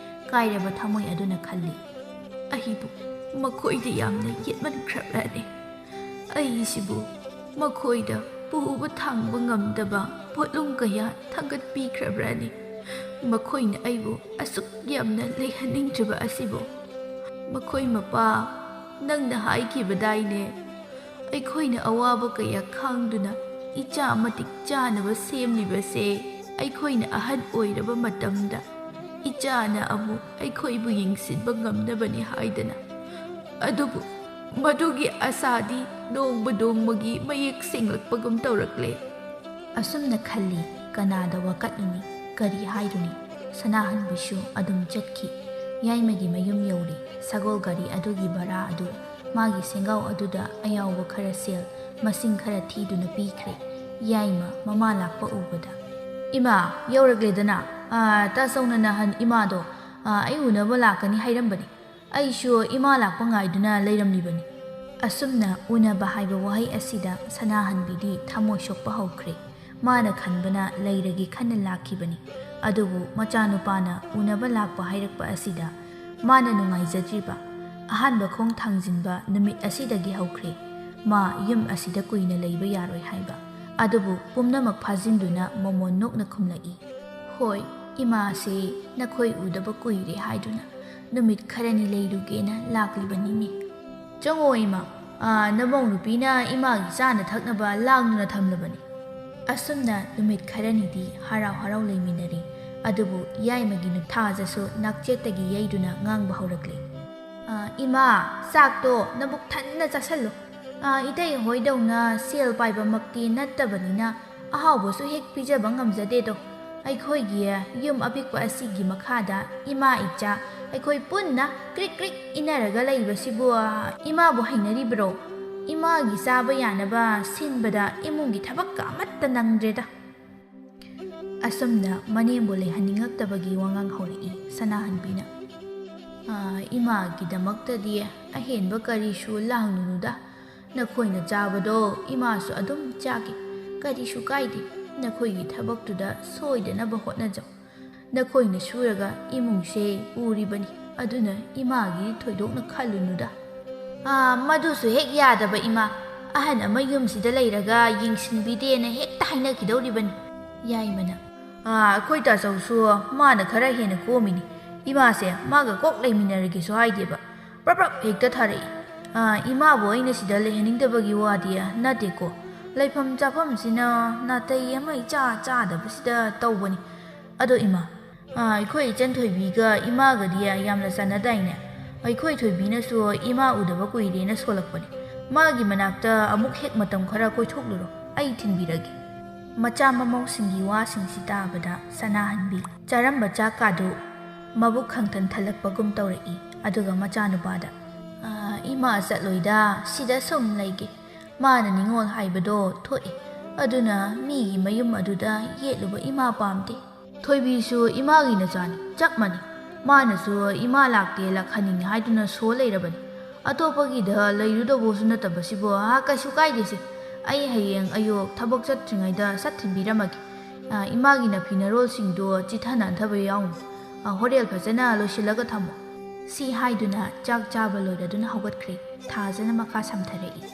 ꯀꯥꯏꯔꯕ ꯊꯃꯣꯏ ꯑꯗꯨꯅ ꯈꯜꯂꯤ, "ꯑꯩꯕꯨ ꯃꯈꯣꯏꯗ ꯌꯥꯝꯅ ꯌꯦꯠꯃꯟꯈ꯭ꯔꯕ꯭ꯔꯅꯦ? ꯑꯩꯁꯤꯕꯨ ꯃꯈꯣꯏꯗ ꯄꯨꯕ ꯊꯥꯡꯕ ꯉꯝꯗꯕ ꯄꯣꯠꯂꯨꯝ ꯀꯌꯥ ꯊꯥꯡꯒꯠꯄꯤꯈ꯭ꯔꯕ꯭ꯔꯅꯦ? ꯃꯈꯣꯏꯅ ꯑꯩꯕꯨ ꯑꯁꯨꯛ ꯌꯥꯝꯅ ꯂꯩꯍꯟꯅꯤꯡꯗ꯭ꯔꯤꯕ ꯑꯁꯤꯕꯨ? ꯃꯈꯣꯏ ꯃꯄꯥ, ꯅꯪꯅ ꯍꯥꯏꯈꯤꯕꯗꯥꯏꯅꯦ, ꯑꯩꯈꯣꯏꯅ ꯑꯋꯥꯕ ꯀꯌꯥ ꯈꯥꯡꯗꯨꯅ ꯏꯆꯥ ꯃꯇꯤꯛ ꯆꯥꯅꯕ ꯁꯦꯝꯂꯤꯕꯁꯦ, ꯑꯩꯈꯣꯏꯅ ꯑꯍꯟ ꯑꯣꯏꯔꯕ ꯃꯇꯝꯗ ꯏꯆꯥꯅ ꯑꯃꯨꯛ ꯑꯩꯈꯣꯏꯕꯨ ꯌꯦꯡꯁꯤꯟꯕ ꯉꯝꯅꯕꯅꯤ ꯍꯥꯏꯗꯅ꯫ ꯑꯗꯨꯕꯨ ꯃꯗꯨꯒꯤ ꯑꯁꯥꯗꯤ ꯅꯣꯡꯃ ꯅꯣꯡꯃꯒꯤ ꯃꯌꯦꯛ ꯁꯦꯡꯂꯛꯄꯒꯨꯝ ꯇꯧꯔꯛꯂꯦ"꯫ ꯑꯁꯨꯝꯅ ꯈꯜꯂꯤ, ꯀꯅꯥꯗ ꯋꯥꯀꯠꯂꯨꯅꯤ, ꯀꯔꯤ ꯍꯥꯏꯔꯨꯅꯤ? ꯁꯅꯥꯍꯟꯕꯤꯁꯨ ꯑꯗꯨꯝ ꯆꯠꯈꯤ꯫ ꯌꯥꯏꯃꯒꯤ ꯃꯌꯨꯝ ꯌꯧꯔꯦ꯫ ꯁꯒꯣꯜ ꯒꯥꯔꯤ ꯑꯗꯨꯒꯤ ꯚꯔꯥ ꯑꯗꯨ ꯃꯥꯒꯤ ꯁꯦꯡꯒꯥꯎ ꯑꯗꯨꯗ ꯑꯌꯥꯎꯕ ꯈꯔ ꯁꯦꯜ ꯃꯁꯤꯡ ꯈꯔ ꯊꯤꯗꯨꯅ ꯄꯤꯈ꯭ꯔꯦ꯫ ꯌꯥꯏꯃ ꯃꯃꯥ ꯂꯥꯛꯄ ꯎꯕꯗ, "ꯏꯃꯥ, ꯌꯧꯔꯛꯂꯦꯗꯅ꯫ ꯑꯥ, ꯇꯥꯆꯧꯅ ꯅꯍꯥꯟ ꯏꯃꯥꯗꯣ, ꯑꯥ, ꯑꯩ ꯎꯅꯕ ꯂꯥꯛꯀꯅꯤ ꯍꯥꯏꯔꯝꯕꯅꯤ꯫ ꯑꯩꯁꯨ ꯏꯃꯥ ꯂꯥꯛꯄ ꯉꯥꯏꯗꯨꯅ ꯂꯩꯔꯝꯂꯤꯕꯅꯤ"꯫ ꯑꯁꯨꯝꯅ ꯎꯅꯕ ꯍꯥꯏꯕ ꯋꯥꯍꯩ ꯑꯁꯤꯗ ꯁꯅꯥꯍꯟꯕꯤꯗꯤ ꯊꯃꯣꯏ ꯁꯣꯛꯄ ꯍꯧꯈ꯭ꯔꯦ꯫ ꯃꯥꯅ ꯈꯟꯕꯅ ꯂꯩꯔꯒꯦ ꯈꯟꯅ ꯂꯥꯛꯈꯤꯕꯅꯤ꯫ ꯑꯗꯨꯕꯨ ꯃꯆꯥꯅꯨꯄꯥꯅ ꯎꯅꯕ ꯂꯥꯛꯄ ꯍꯥꯏꯔꯛꯄ ꯑꯁꯤꯗ ꯃꯥꯅ ꯅꯨꯡꯉꯥꯏꯖꯗ꯭ꯔꯤꯕ ꯑꯍꯥꯟꯕ ꯈꯣꯡ ꯊꯥꯡꯖꯤꯟꯕ ꯅꯨꯃꯤꯠ ꯑꯁꯤꯗꯒꯤ ꯍꯧꯈ꯭ꯔꯦ꯫ ꯃꯥ ꯌꯨꯝ ꯑꯁꯤꯗ ꯀꯨꯏꯅ ꯂꯩꯕ ꯌꯥꯔꯣꯏ ꯍꯥꯏꯕ꯫ ꯑꯗꯨꯕꯨ ꯄꯨꯝꯅꯃꯛ ꯐꯥꯖꯤꯟꯗꯨꯅ ꯃꯣꯃꯣꯟ ꯅꯣꯛꯅ ꯈꯨꯝꯂꯛꯏ, "ꯍꯣꯏ, ꯏꯃꯥꯁꯦ ꯅꯈꯣꯏ ꯎꯗꯕ ꯀꯨꯏꯔꯦ ꯍꯥꯏꯗꯨꯅ ꯅꯨꯃꯤꯠ ꯈꯔꯅꯤ ꯂꯩꯔꯨꯒꯦꯅ ꯂꯥꯛꯂꯤꯕꯅꯤꯅꯦ꯫ ꯆꯪꯉꯣ ꯏꯃꯥ, ꯑꯥ, ꯅꯃꯧ ꯅꯨꯄꯤꯅ ꯏꯃꯥꯒꯤ ꯆꯥꯅ ꯊꯛꯅꯕ ꯂꯥꯡꯗꯨꯅ ꯊꯝꯂꯕꯅꯤ"꯫ ꯑꯁꯨꯝꯅ ꯅꯨꯃꯤꯠ ꯈꯔꯅꯤꯗꯤ ꯍꯔꯥꯎ ꯍꯔꯥꯎ ꯂꯩꯃꯤꯟꯅꯔꯦ꯫ ꯑꯗꯨꯕꯨ ꯌꯥꯏꯃꯒꯤ ꯅꯨꯊꯥꯖꯁꯨ ꯅꯥꯛꯆꯦꯠꯇꯒꯤ ꯌꯩꯗꯨꯅ ꯉꯥꯡꯕ ꯍꯧꯔꯛꯂꯦ꯫ "ꯑꯥ, ꯏꯃꯥ, ꯆꯥꯛꯇꯣ ꯅꯕꯨꯛ ꯊꯟꯅ ꯆꯥꯁꯜꯂꯨ꯫ ꯑꯥ, ꯏꯇꯩ ꯍꯣꯏꯗꯧꯅ ꯁꯦꯜ ꯄꯥꯏꯕꯃꯛꯇꯤ ꯅꯠꯇꯕꯅꯤꯅ ꯑꯍꯥꯎꯕꯁꯨ ꯍꯦꯛ ꯄꯤꯖꯕ ꯉꯝꯖꯗꯦꯗꯣ꯫ ꯑꯩꯈꯣꯏꯒꯤ ꯌꯨꯝ ꯑꯄꯤꯛꯄ ꯑꯁꯤꯒꯤ ꯃꯈꯥꯗ ꯏꯃꯥ ꯏꯆꯥ ꯑꯩꯈꯣꯏ ꯄꯨꯟꯅ ꯀ꯭ꯔꯤꯛ ꯀ꯭ꯔꯤꯛ ꯏꯟꯅꯔꯒ ꯂꯩꯕꯁꯤꯕꯨ, ꯑꯥ, ꯏꯃꯥꯕꯨ ꯍꯩꯅꯔꯤꯕ꯭ꯔꯣ? ꯏꯃꯥꯒꯤ ꯆꯥꯕ ꯌꯥꯅꯕ ꯁꯤꯟꯕꯗ ꯏꯃꯨꯡꯒꯤ ꯊꯕꯛꯀ ꯑꯃꯠꯇ ꯅꯪꯗ꯭ꯔꯦꯗ"꯫ ꯑꯁꯨꯝꯅ ꯃꯅꯦꯝꯕꯨ ꯂꯩꯍꯟꯅꯤꯡꯉꯛꯇꯕꯒꯤ ꯋꯥꯉꯥꯡ ꯍꯧꯔꯛꯏ ꯁꯅꯥꯍꯟꯕꯤꯅ꯫ "ꯑꯥ, ꯏꯃꯥꯒꯤꯗꯃꯛꯇꯗꯤ ꯑꯍꯦꯟꯕ ꯀꯔꯤꯁꯨ ꯂꯥꯡꯂꯨꯅꯨꯗ꯫ "ꯅꯈꯣꯏꯅ ꯆꯥꯕꯗꯣ ꯏꯃꯥꯁꯨ ꯑꯗꯨꯝ ꯆꯥꯒꯦ, ꯀꯔꯤꯁꯨ ꯀꯥꯏꯗꯦ꯫ ꯅꯈꯣꯏꯒꯤ ꯊꯕꯛꯇꯨꯗ ꯁꯣꯏꯗꯅꯕ ꯍꯣꯠꯅꯖꯧ꯫ ꯅꯈꯣꯏꯅ ꯁꯨꯔꯒ ꯏꯃꯨꯡꯁꯦ ꯄꯨꯔꯤꯕꯅꯤ, ꯑꯗꯨꯅ ꯏꯃꯥꯒꯤ ꯊꯣꯏꯗꯣꯛꯅ ꯈꯜꯂꯨꯅꯨꯗ꯫" "ꯑꯥ, ꯃꯗꯨꯁꯨ ꯍꯦꯛ ꯌꯥꯗꯕ, ꯏꯃꯥ꯫ ꯑꯍꯟ ꯑꯃ ꯌꯨꯝꯁꯤꯗ ꯂꯩꯔꯒ ꯌꯦꯡꯁꯤꯟꯕꯤꯗꯦꯅ ꯍꯦꯛꯇ ꯍꯥꯏꯅꯈꯤꯗꯧꯔꯤꯕꯅꯤ꯫" ꯌꯥꯏꯃꯅ, "ꯑꯥ, ꯑꯩꯈꯣꯏ ꯇꯥꯆꯧꯁꯨ ꯃꯥꯅ ꯈꯔ ꯍꯦꯟꯅ ꯀꯣꯝꯃꯤꯅꯤ꯫ ꯏꯃꯥꯁꯦ ꯃꯥꯒ ꯀꯣꯛ ꯂꯩꯃꯤꯟꯅꯔꯒꯦꯁꯨ ꯍꯥꯏꯗꯦꯕ, ꯄ꯭ꯔꯞ ꯄ꯭ꯔꯞ ꯍꯦꯛꯇ ꯊꯥꯔꯛꯏ꯫ ꯑꯥ, ꯏꯃꯥꯕꯨ ꯑꯩꯅ ꯁꯤꯗ ꯂꯩꯍꯟꯅꯤꯡꯗꯕꯒꯤ ꯋꯥꯗꯤ ꯅꯠꯇꯦꯀꯣ, ꯂꯩꯐꯝ ꯆꯥꯐꯝꯁꯤꯅ ꯅꯥꯇꯩ ꯑꯃ ꯏꯆꯥ ꯆꯥꯗꯕꯁꯤꯗ ꯇꯧꯕꯅꯤ꯫ ꯑꯗꯣ ꯏꯃꯥ, ꯑꯥ, ꯑꯩꯈꯣꯏ ꯏꯆꯟ ꯊꯣꯏꯕꯤꯒ ꯏꯃꯥꯒꯗꯤ ꯌꯥꯝꯅ ꯆꯥꯟꯅꯗꯥꯏꯅꯦ? ꯑꯩꯈꯣꯏ ꯊꯣꯏꯕꯤꯅꯁꯨ ꯏꯃꯥ ꯎꯗꯕ ꯀꯨꯏꯔꯦꯅ ꯁꯣꯜꯂꯛꯄꯅꯤ꯫ ꯃꯥꯒꯤ ꯃꯅꯥꯛꯇ ꯑꯃꯨꯛ ꯍꯦꯛ ꯃꯇꯝ ꯈꯔ ꯀꯣꯏꯊꯣꯛꯂꯨꯔꯣ, ꯑꯩ ꯊꯤꯟꯕꯤꯔꯒꯦ꯫" ꯃꯆꯥ ꯃꯃꯧꯁꯤꯡꯒꯤ ꯋꯥꯁꯤꯡꯁꯤ ꯇꯥꯕꯗ ꯁꯅꯥꯍꯟꯕꯤ ꯆꯥꯔꯝꯕ ꯆꯥꯛꯀꯥꯗꯨ ꯃꯕꯨꯛ ꯈꯪꯊꯟ ꯊꯜꯂꯛꯄꯒꯨꯝ ꯇꯧꯔꯛꯏ꯫ ꯑꯗꯨꯒ ꯃꯆꯥꯅꯨꯄꯥꯗ, "ꯑꯥ, ꯏꯃꯥ ꯆꯠꯂꯣꯏꯗ, ꯁꯤꯗ ꯁꯨꯝ ꯂꯩꯒꯦ꯫ ꯃꯥꯅ ꯅꯤꯉꯣꯜ ꯍꯥꯏꯕꯗꯣ ꯊꯣꯛꯏ, ꯑꯗꯨꯅ ꯃꯤꯒꯤ ꯃꯌꯨꯝ ꯑꯗꯨꯗ ꯌꯦꯠꯂꯨꯕ ꯏꯃꯥ ꯄꯥꯝꯗꯦ꯫" ꯊꯣꯏꯕꯤꯁꯨ ꯏꯃꯥꯒꯤ ꯅꯆꯥꯅꯤ, ꯆꯞ ꯃꯥꯟꯅꯩ꯫ ꯃꯥꯅꯁꯨ ꯏꯃꯥ ꯂꯥꯛꯇꯦ ꯂꯥꯛꯍꯟꯅꯤꯡꯉꯤ ꯍꯥꯏꯗꯨꯅ ꯁꯣ ꯂꯩꯔꯕꯅꯤ꯫ ꯑꯇꯣꯞꯄꯒꯤꯗ ꯂꯩꯔꯨꯗꯧꯕꯁꯨ ꯅꯠꯇꯕꯁꯤꯕꯨ꯫ "ꯑꯥ, ꯀꯩꯁꯨ ꯀꯥꯏꯗꯦꯁꯦ, ꯑꯩ ꯍꯌꯦꯡ ꯑꯌꯨꯛ ꯊꯕꯛ ꯆꯠꯇ꯭ꯔꯤꯉꯩꯗ ꯁꯠ ꯊꯤꯟꯕꯤꯔꯝꯃꯒꯦ꯫ ꯑꯥ, ꯏꯃꯥꯒꯤ ꯅꯐꯤ ꯅꯔꯣꯜꯁꯤꯡꯗꯣ ꯆꯤꯠꯊ ꯅꯥꯟꯊꯕ ꯌꯥꯎꯅꯤ꯫ ꯑꯥ, ꯍꯣꯔꯦꯟ ꯐꯖꯅ ꯂꯣꯏꯁꯤꯜꯂꯒ ꯊꯝꯃꯣ꯫" ꯁꯤ ꯍꯥꯏꯗꯨꯅ ꯆꯥꯛ ꯆꯥꯕ ꯂꯣꯏꯔꯗꯨꯅ ꯍꯧꯒꯠꯈ꯭ꯔꯦ꯫ ꯊꯥꯖꯅ ꯃꯈꯥ ꯁꯝꯊꯔꯛꯏ,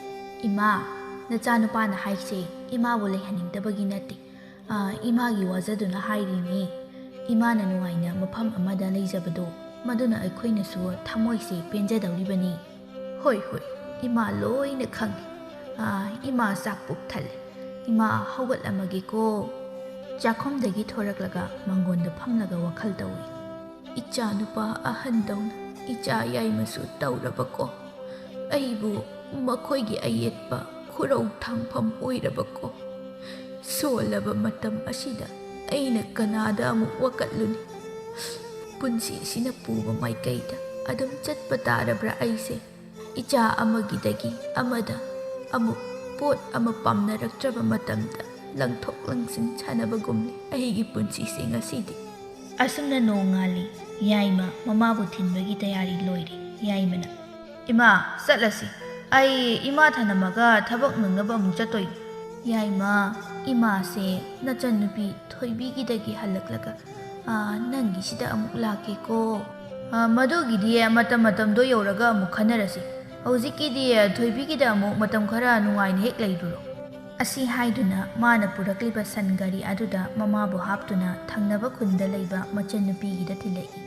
"ꯏꯃꯥ, ꯅꯆꯥꯅꯨꯄꯥꯅ ꯍꯥꯏꯁꯦ ꯏꯃꯥꯕꯨ ꯂꯩꯍꯟꯅꯤꯡꯗꯕꯒꯤ ꯅꯠꯇꯦ꯫ ꯑꯥ, ꯏꯃꯥꯒꯤ ꯋꯥꯖꯗꯨꯅ ꯍꯥꯏꯔꯤꯅꯤ꯫ ꯏꯃꯥꯅ ꯅꯨꯡꯉꯥꯏꯅ ꯃꯐꯝ ꯑꯃꯗ ꯂꯩꯖꯕꯗꯣ, ꯃꯗꯨꯅ ꯑꯩꯈꯣꯏꯅꯁꯨ ꯊꯃꯣꯏꯁꯦ ꯄꯦꯟꯖꯗꯧꯔꯤꯕꯅꯤ꯫" "ꯍꯣꯏ, ꯍꯣꯏ, ꯏꯃꯥ ꯂꯣꯏꯅ ꯈꯪꯏ꯫ ꯑꯥ, ꯏꯃꯥ ꯆꯥꯛ ꯄꯨꯛ ꯊꯜꯂꯦ꯫ ꯏꯃꯥ ꯍꯧꯒꯠꯂꯝꯃꯒꯦꯀꯣ꯫" ꯆꯥꯛꯈꯨꯝꯗꯒꯤ ꯊꯣꯔꯛꯂꯒ ꯃꯪꯒꯣꯟꯗ ꯐꯝꯂꯒ ꯋꯥꯈꯜ ꯇꯧꯏ꯫ "ꯏꯆꯥ ꯅꯨꯄꯥ ꯑꯍꯟꯗꯧꯅ ꯏꯆꯥ ꯌꯥꯏꯃꯁꯨ ꯇꯧꯔꯕꯀꯣ꯫ ꯑꯩꯕꯨ ꯃꯈꯣꯏꯒꯤ ꯑꯌꯦꯠꯄ ꯈꯨꯔꯧ ꯊꯥꯡꯐꯝ ꯑꯣꯏꯔꯕꯀꯣ꯫ ꯁꯣꯜꯂꯕ ꯃꯇꯝ ꯑꯁꯤꯗ ꯑꯩꯅ ꯀꯅꯥꯗ ꯑꯃꯨꯛ ꯋꯥꯀꯠꯂꯨꯅꯤ? ꯄꯨꯟꯁꯤꯁꯤꯅ ꯄꯨꯕ ꯃꯥꯏꯀꯩꯗ ꯑꯗꯨꯝ ꯆꯠꯄ ꯇꯥꯔꯕ꯭ꯔꯥ ꯑꯩꯁꯦ? ꯏꯆꯥ ꯑꯃꯒꯤꯗꯒꯤ ꯑꯃꯗ ꯑꯃꯨꯛ ꯄꯣꯠ ꯑꯃ ꯄꯥꯝꯅꯔꯛꯇ꯭ꯔꯕ ꯃꯇꯝꯗ ꯂꯪꯊꯣꯛ ꯂꯪꯁꯤꯟ ꯁꯥꯟꯅꯕꯒꯨꯝꯂꯦ ꯑꯩꯒꯤ ꯄꯨꯟꯁꯤꯁꯦ ꯉꯁꯤꯗꯤ꯫" ꯑꯁꯨꯝꯅ ꯅꯣꯡꯉꯥꯜꯂꯤ꯫ ꯌꯥꯏꯃ ꯃꯃꯥꯕꯨ ꯊꯤꯟꯕꯒꯤ ꯇꯌꯥꯔꯤ ꯂꯣꯏꯔꯦ꯫ ꯌꯥꯏꯃꯅ, "ꯏꯃꯥ, ꯆꯠꯂꯁꯤ꯫ ꯑꯩ ꯏꯃꯥ ꯊꯅꯝꯃꯒ ꯊꯕꯛ ꯅꯪꯅꯕ ꯑꯃꯨꯛ ꯆꯠꯇꯣꯏꯅꯤ꯫ ꯌꯥꯏꯃ, ꯏꯃꯥꯁꯦ ꯅꯆꯟꯅꯨꯄꯤ ꯊꯣꯏꯕꯤꯒꯤꯗꯒꯤ ꯍꯜꯂꯛꯂꯒ, "ꯑꯥ, ꯅꯪꯒꯤꯁꯤꯗ ꯑꯃꯨꯛ ꯂꯥꯛꯀꯦꯀꯣ꯫ ꯑꯥ, ꯃꯗꯨꯒꯤꯗꯤ ꯃꯇꯝ ꯃꯇꯝꯗꯣ ꯌꯧꯔꯒ ꯑꯃꯨꯛ ꯈꯟꯅꯔꯁꯤ꯫ ꯍꯧꯖꯤꯛꯀꯤꯗꯤ ꯊꯣꯏꯕꯤꯒꯤꯗ ꯑꯃꯨꯛ ꯃꯇꯝ ꯈꯔ ꯅꯨꯡꯉꯥꯏꯅ ꯍꯦꯛ ꯂꯩꯔꯨꯔꯣ"꯫ ꯑꯁꯤ ꯍꯥꯏꯗꯨꯅ ꯃꯥꯅ ꯄꯨꯔꯛꯂꯤꯕ ꯁꯟ ꯒꯥꯔꯤ ꯑꯗꯨꯗ ꯃꯃꯥꯕꯨ ꯍꯥꯞꯇꯨꯅ ꯊꯪꯅꯕ ꯈꯨꯟꯗ ꯂꯩꯕ ꯃꯆꯟꯅꯨꯄꯤꯒꯤꯗ ꯊꯤꯜꯂꯛꯏ꯫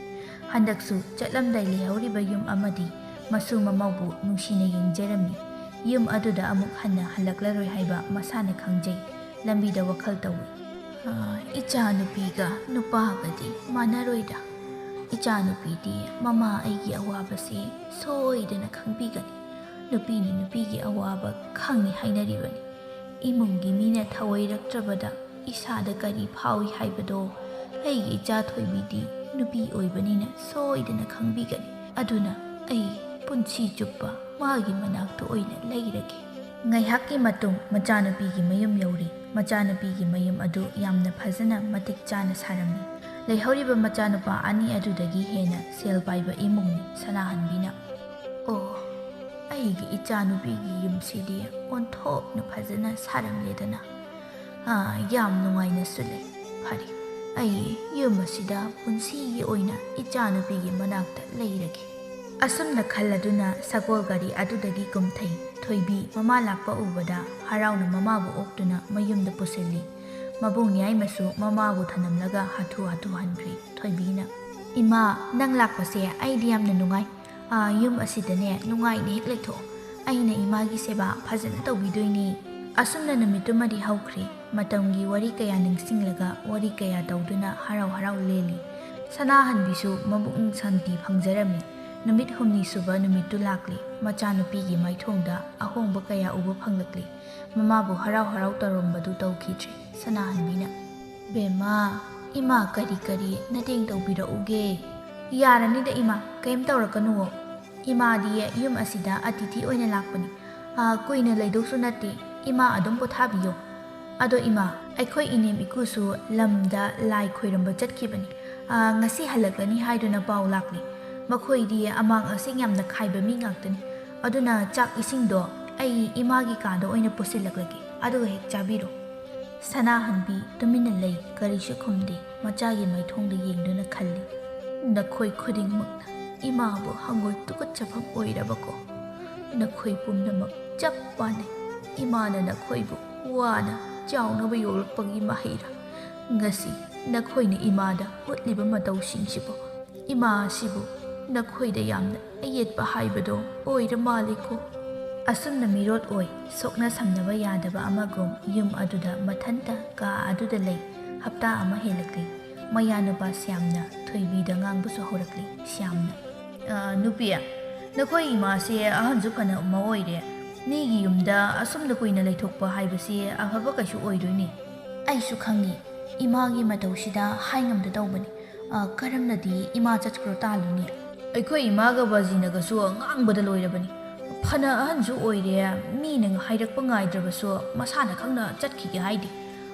ꯍꯟꯗꯛꯁꯨ ꯆꯠꯂꯝꯗꯥꯏ ꯂꯩꯍꯧꯔꯤꯕ ꯌꯨꯝ ꯑꯃꯗꯤ ꯃꯁꯨ ꯃꯃꯧꯕꯨ ꯅꯨꯡꯁꯤꯅ ꯌꯦꯡꯖꯔꯝꯃꯤ꯫ ꯌꯨꯝ ꯑꯗꯨꯗ ꯑꯃꯨꯛ ꯍꯟꯅ ꯍꯜꯂꯛꯂꯔꯣꯏ ꯍꯥꯏꯕ ꯃꯁꯥꯅ ꯈꯪꯖꯩ꯫ ꯂꯝꯕꯤꯗ ꯋꯥꯈꯜ ꯇꯧꯏ꯫ "ꯑꯥ, ꯏꯆꯥꯅꯨꯄꯤꯒ ꯅꯨꯄꯥꯒꯗꯤ ꯃꯥꯟꯅꯔꯣꯏꯗ꯫ ꯏꯆꯥꯅꯨꯄꯤꯗꯤ ꯃꯃꯥ ꯑꯩꯒꯤ ꯑꯋꯥꯕꯁꯦ ꯁꯣꯏꯗꯅ ꯈꯪꯕꯤꯒꯅꯤ꯫ ꯅꯨꯄꯤꯅ ꯅꯨꯄꯤꯒꯤ ꯑꯋꯥꯕ ꯈꯪꯏ ꯍꯥꯏꯅꯔꯤꯕꯅꯤ꯫ ꯏꯃꯨꯡꯒꯤ ꯃꯤꯅ ꯊꯑꯣꯏꯔꯛꯇ꯭ꯔꯕꯗ ꯏꯁꯥꯗ ꯀꯔꯤ ꯐꯥꯎꯏ ꯍꯥꯏꯕꯗꯣ ꯑꯩꯒꯤ ꯏꯆꯥ ꯊꯣꯏꯕꯤꯗꯤ ꯅꯨꯄꯤ ꯑꯣꯏꯕꯅꯤꯅ ꯁꯣꯏꯗꯅ ꯈꯪꯕꯤꯒꯅꯤ꯫ ꯑꯗꯨꯅ ꯑꯩ ꯄꯨꯟꯁꯤ ꯆꯨꯞꯄ ꯃꯥꯒꯤ ꯃꯅꯥꯛꯇ ꯑꯣꯏꯅ ꯂꯩꯔꯒꯦ"꯫ ꯉꯥꯏꯍꯥꯛꯀꯤ ꯃꯇꯨꯡ ꯃꯆꯥꯅꯨꯄꯤꯒꯤ ꯃꯌꯨꯝ ꯌꯧꯔꯤ꯫ ꯃꯆꯥꯅꯨꯄꯤꯒꯤ ꯃꯌꯨꯝ ꯑꯗꯨ ꯌꯥꯝꯅ ꯐꯖꯅ ꯃꯇꯤꯛ ꯆꯥꯅ ꯁꯥꯔꯝꯃꯤ꯫ ꯂꯩꯍꯧꯔꯤꯕ ꯃꯆꯥꯅꯨꯄꯥ ꯑꯅꯤ ꯑꯗꯨꯗꯒꯤ ꯍꯦꯟꯅ ꯁꯦꯜ ꯄꯥꯏꯕ ꯏꯃꯨꯡꯅꯤ ꯁꯅꯥꯍꯟꯕꯤꯅ꯫ "ꯑꯣ, ꯑꯩꯒꯤ ꯏꯆꯥꯅꯨꯄꯤꯒꯤ ꯌꯨꯝꯁꯤꯗꯤ ꯑꯣꯟꯊꯣꯛꯅ ꯐꯖꯅ ꯁꯥꯔꯝꯂꯦꯗꯅ꯫ ꯑꯥ, ꯌꯥꯝ ꯅꯨꯡꯉꯥꯏꯅꯁꯨ ꯂꯩ꯫ ꯐꯔꯦ, ꯑꯩ ꯌꯨꯝ ꯑꯁꯤꯗ ꯄꯨꯟꯁꯤꯒꯤ ꯑꯣꯏꯅ ꯏꯆꯥꯅꯨꯄꯤꯒꯤ ꯃꯅꯥꯛꯇ ꯂꯩꯔꯒꯦ"꯫ ꯑꯁꯨꯝꯅ ꯈꯜꯂꯗꯨꯅ ꯁꯒꯣꯜ ꯒꯥꯔꯤ ꯑꯗꯨꯗꯒꯤ ꯀꯨꯝꯊꯩ꯫ ꯊꯣꯏꯕꯤ ꯃꯃꯥ ꯂꯥꯛꯄ ꯎꯕꯗ ꯍꯔꯥꯎꯅ ꯃꯃꯥꯕꯨ ꯑꯣꯛꯇꯨꯅ ꯃꯌꯨꯝꯗ ꯄꯨꯁꯤꯜꯂꯤ꯫ ꯃꯕꯨꯡ ꯌꯥꯏꯃꯁꯨ ꯃꯃꯥꯕꯨ ꯊꯅꯝꯂꯒ ꯍꯥꯊꯨ ꯍꯥꯊꯨ ꯍꯟꯈ꯭ꯔꯦ꯫ ꯊꯣꯏꯕꯤꯅ, "ꯏꯃꯥ, ꯅꯪ ꯂꯥꯛꯄꯁꯦ ꯑꯩꯗꯤ ꯌꯥꯝꯅ ꯅꯨꯡꯉꯥꯏ꯫ ꯑꯥ, ꯌꯨꯝ ꯑꯁꯤꯗꯅꯦ ꯅꯨꯡꯉꯥꯏꯅ ꯍꯦꯛ ꯂꯩꯊꯣꯛꯑꯣ꯫ ꯑꯩꯅ ꯏꯃꯥꯒꯤ ꯁꯦꯕꯥ ꯐꯖꯅ ꯇꯧꯕꯤꯗꯣꯏꯅꯤ"꯫ ꯑꯁꯨꯝꯅ ꯅꯨꯃꯤꯠꯇꯨꯃꯗꯤ ꯍꯧꯈ꯭ꯔꯦ꯫ ꯃꯇꯝꯒꯤ ꯋꯥꯔꯤ ꯀꯌꯥ ꯅꯤꯡꯁꯤꯡꯂꯒ ꯋꯥꯔꯤ ꯀꯌꯥ ꯇꯧꯗꯨꯅ ꯍꯔꯥꯎ ꯍꯔꯥꯎ ꯂꯦꯜꯂꯤ꯫ ꯁꯅꯥꯍꯟꯕꯤꯁꯨ ꯃꯕꯨꯛꯅꯤꯡ ꯁꯥꯟꯇꯤ ꯐꯪꯖꯔꯝꯃꯤ꯫ ꯅꯨꯃꯤꯠ ꯍꯨꯝꯅꯤ ꯁꯨꯕ ꯅꯨꯃꯤꯠꯇꯨ ꯂꯥꯛꯂꯤ꯫ ꯃꯆꯥꯅꯨꯄꯤꯒꯤ ꯃꯥꯏꯊꯣꯡꯗ ꯑꯍꯣꯡꯕ ꯀꯌꯥ ꯎꯕ ꯐꯪꯂꯛꯂꯤ꯫ ꯃꯃꯥꯕꯨ ꯍꯔꯥꯎ ꯍꯔꯥꯎ ꯇꯧꯔꯝꯕꯗꯨ ꯇꯧꯈꯤꯗ꯭ꯔꯦ꯫ ꯁꯅꯥꯍꯟꯕꯤꯅ, "ꯕꯦꯝꯃ, ꯏꯃꯥ ꯀꯔꯤ ꯀꯔꯤ ꯃꯇꯦꯡ ꯇꯧꯕꯤꯔꯛꯎꯒꯦ?" "ꯌꯥꯔꯅꯤꯗ ꯏꯃꯥ, ꯀꯔꯤꯝ ꯇꯧꯔꯛꯀꯅꯨꯋꯣ꯫ ꯏꯃꯥꯗꯤ ꯌꯨꯝ ꯑꯁꯤꯗ ꯑꯇꯤꯊꯤ ꯑꯣꯏꯅ ꯂꯥꯛꯄꯅꯤ꯫ ꯑꯥ, ꯀꯨꯏꯅ ꯂꯩꯗꯧꯁꯨ ꯅꯠꯇꯦ꯫ ꯏꯃꯥ ꯑꯗꯨꯝ ꯄꯣꯊꯥꯕꯤꯌꯣ꯫ ꯑꯗꯣ ꯏꯃꯥ, ꯑꯩꯈꯣꯏ ꯏꯅꯦꯝ ꯏꯀꯨꯁꯨ ꯂꯝꯗ ꯂꯥꯏ ꯈꯣꯏꯔꯝꯕ ꯆꯠꯈꯤꯕꯅꯤ꯫ ꯑꯥ, ꯉꯁꯤ ꯍꯜꯂꯛꯂꯅꯤ ꯍꯥꯏꯗꯨꯅ ꯄꯥꯎ ꯂꯥꯛꯂꯤ꯫ ꯃꯈꯣꯏꯗꯤ ꯑꯃꯥꯡ ꯑꯁꯦꯡ ꯌꯥꯝꯅ ꯈꯥꯏꯕ ꯃꯤ ꯉꯥꯛꯇꯅꯤ꯫ ꯑꯗꯨꯅ ꯆꯥꯛ ꯏꯁꯤꯡꯗꯣ ꯑꯩ ꯏꯃꯥꯒꯤ ꯀꯥꯗ ꯑꯣꯏꯅ ꯄꯨꯁꯤꯜꯂꯛꯂꯒꯦ, ꯑꯗꯨꯒ ꯍꯦꯛ ꯆꯥꯕꯤꯔꯣ꯫ ꯁꯅꯥꯍꯟꯕꯤ ꯇꯨꯃꯤꯟꯅ ꯂꯩ, ꯀꯔꯤꯁꯨ ꯈꯨꯝꯗꯦ, ꯃꯆꯥꯒꯤ ꯃꯥꯏꯊꯣꯡꯗ ꯌꯦꯡꯗꯨꯅ ꯈꯜꯂꯤ꯫ "ꯅꯈꯣꯏ ꯈꯨꯗꯤꯡꯃꯛꯅ ꯏꯃꯥꯕꯨ ꯍꯪꯒꯣꯏ ꯇꯨꯀꯠꯆꯐꯝ ꯑꯣꯏꯔꯕꯀꯣ꯫ ꯅꯈꯣꯏ ꯄꯨꯝꯅꯃꯛ ꯆꯞ ꯃꯥꯟꯅꯩ꯫ ꯏꯃꯥꯅ ꯅꯈꯣꯏꯕꯨ ꯋꯥꯅ ꯆꯥꯎꯅꯕ ꯌꯣꯛꯂꯛꯄꯒꯤ ꯃꯍꯩꯔꯥ? ꯉꯁꯤ ꯅꯈꯣꯏꯅ ꯏꯃꯥꯗ ꯎꯠꯂꯤꯕ ꯃꯇꯧꯁꯤꯡꯁꯤꯕꯨ, ꯏꯃꯥ ꯑꯁꯤꯕꯨ ꯅꯈꯣꯏꯗ ꯌꯥꯝꯅ ꯑꯌꯦꯠꯄ ꯍꯥꯏꯕꯗꯣ ꯑꯣꯏꯔ ꯃꯥꯜꯂꯦꯀꯣ?" ꯑꯁꯨꯝꯅ ꯃꯤꯔꯣꯠ ꯑꯣꯏ, ꯁꯣꯛꯅ ꯁꯝꯅꯕ ꯌꯥꯗꯕ ꯑꯃꯒꯨꯝ ꯌꯨꯝ ꯑꯗꯨꯗ ꯃꯊꯟꯇ ꯀꯥ ꯑꯗꯨꯗ ꯂꯩ꯫ ꯍꯞꯇꯥ ꯑꯃ ꯍꯦꯜꯂꯛꯂꯤ꯫ ꯃꯌꯥꯅꯨꯄꯥ ꯁ꯭ꯌꯥꯝꯅ ꯊꯣꯏꯕꯤꯗ ꯉꯥꯡꯕꯁꯨ ꯍꯧꯔꯛꯂꯤ꯫ ꯁ꯭ꯌꯥꯝꯅ, "ꯑ, ꯅꯨꯄꯤ, ꯅꯈꯣꯏ ꯏꯃꯥꯁꯦ ꯑꯍꯟꯁꯨ ꯐꯅ ꯑꯃ ꯑꯣꯏꯔꯦ꯫ ꯃꯤꯒꯤ ꯌꯨꯝꯗ ꯑꯁꯨꯝꯅ ꯀꯨꯏꯅ ꯂꯩꯊꯣꯛꯄ ꯍꯥꯏꯕꯁꯤ ꯑꯐꯕ ꯀꯩꯁꯨ ꯑꯣꯏꯗꯣꯏꯅꯤ꯫ ꯑꯩꯁꯨ ꯈꯪꯉꯤ, ꯏꯃꯥꯒꯤ ꯃꯇꯧꯁꯤꯗ ꯍꯥꯏ ꯉꯝꯗ ꯇꯧꯕꯅꯤ꯫ ꯑ, ꯀꯔꯝꯅꯗꯤ ꯏꯃꯥ ꯆꯠꯈ꯭ꯔꯣ ꯇꯥꯜꯂꯨꯅꯤ? ꯑꯩꯈꯣꯏ ꯏꯃꯥꯒ ꯕꯥꯖꯤꯅꯒꯁꯨ ꯉꯥꯡꯕꯗ ꯂꯣꯏꯔꯕꯅꯤ꯫ ꯐꯅ ꯑꯍꯟꯁꯨ ꯑꯣꯏꯔꯦ, ꯃꯤꯅ ꯍꯥꯏꯔꯛꯄ ꯉꯥꯏꯗ꯭ꯔꯕꯁꯨ ꯃꯁꯥꯅ ꯈꯪꯅ ꯆꯠꯈꯤꯒꯦ ꯍꯥꯏꯗꯦ꯫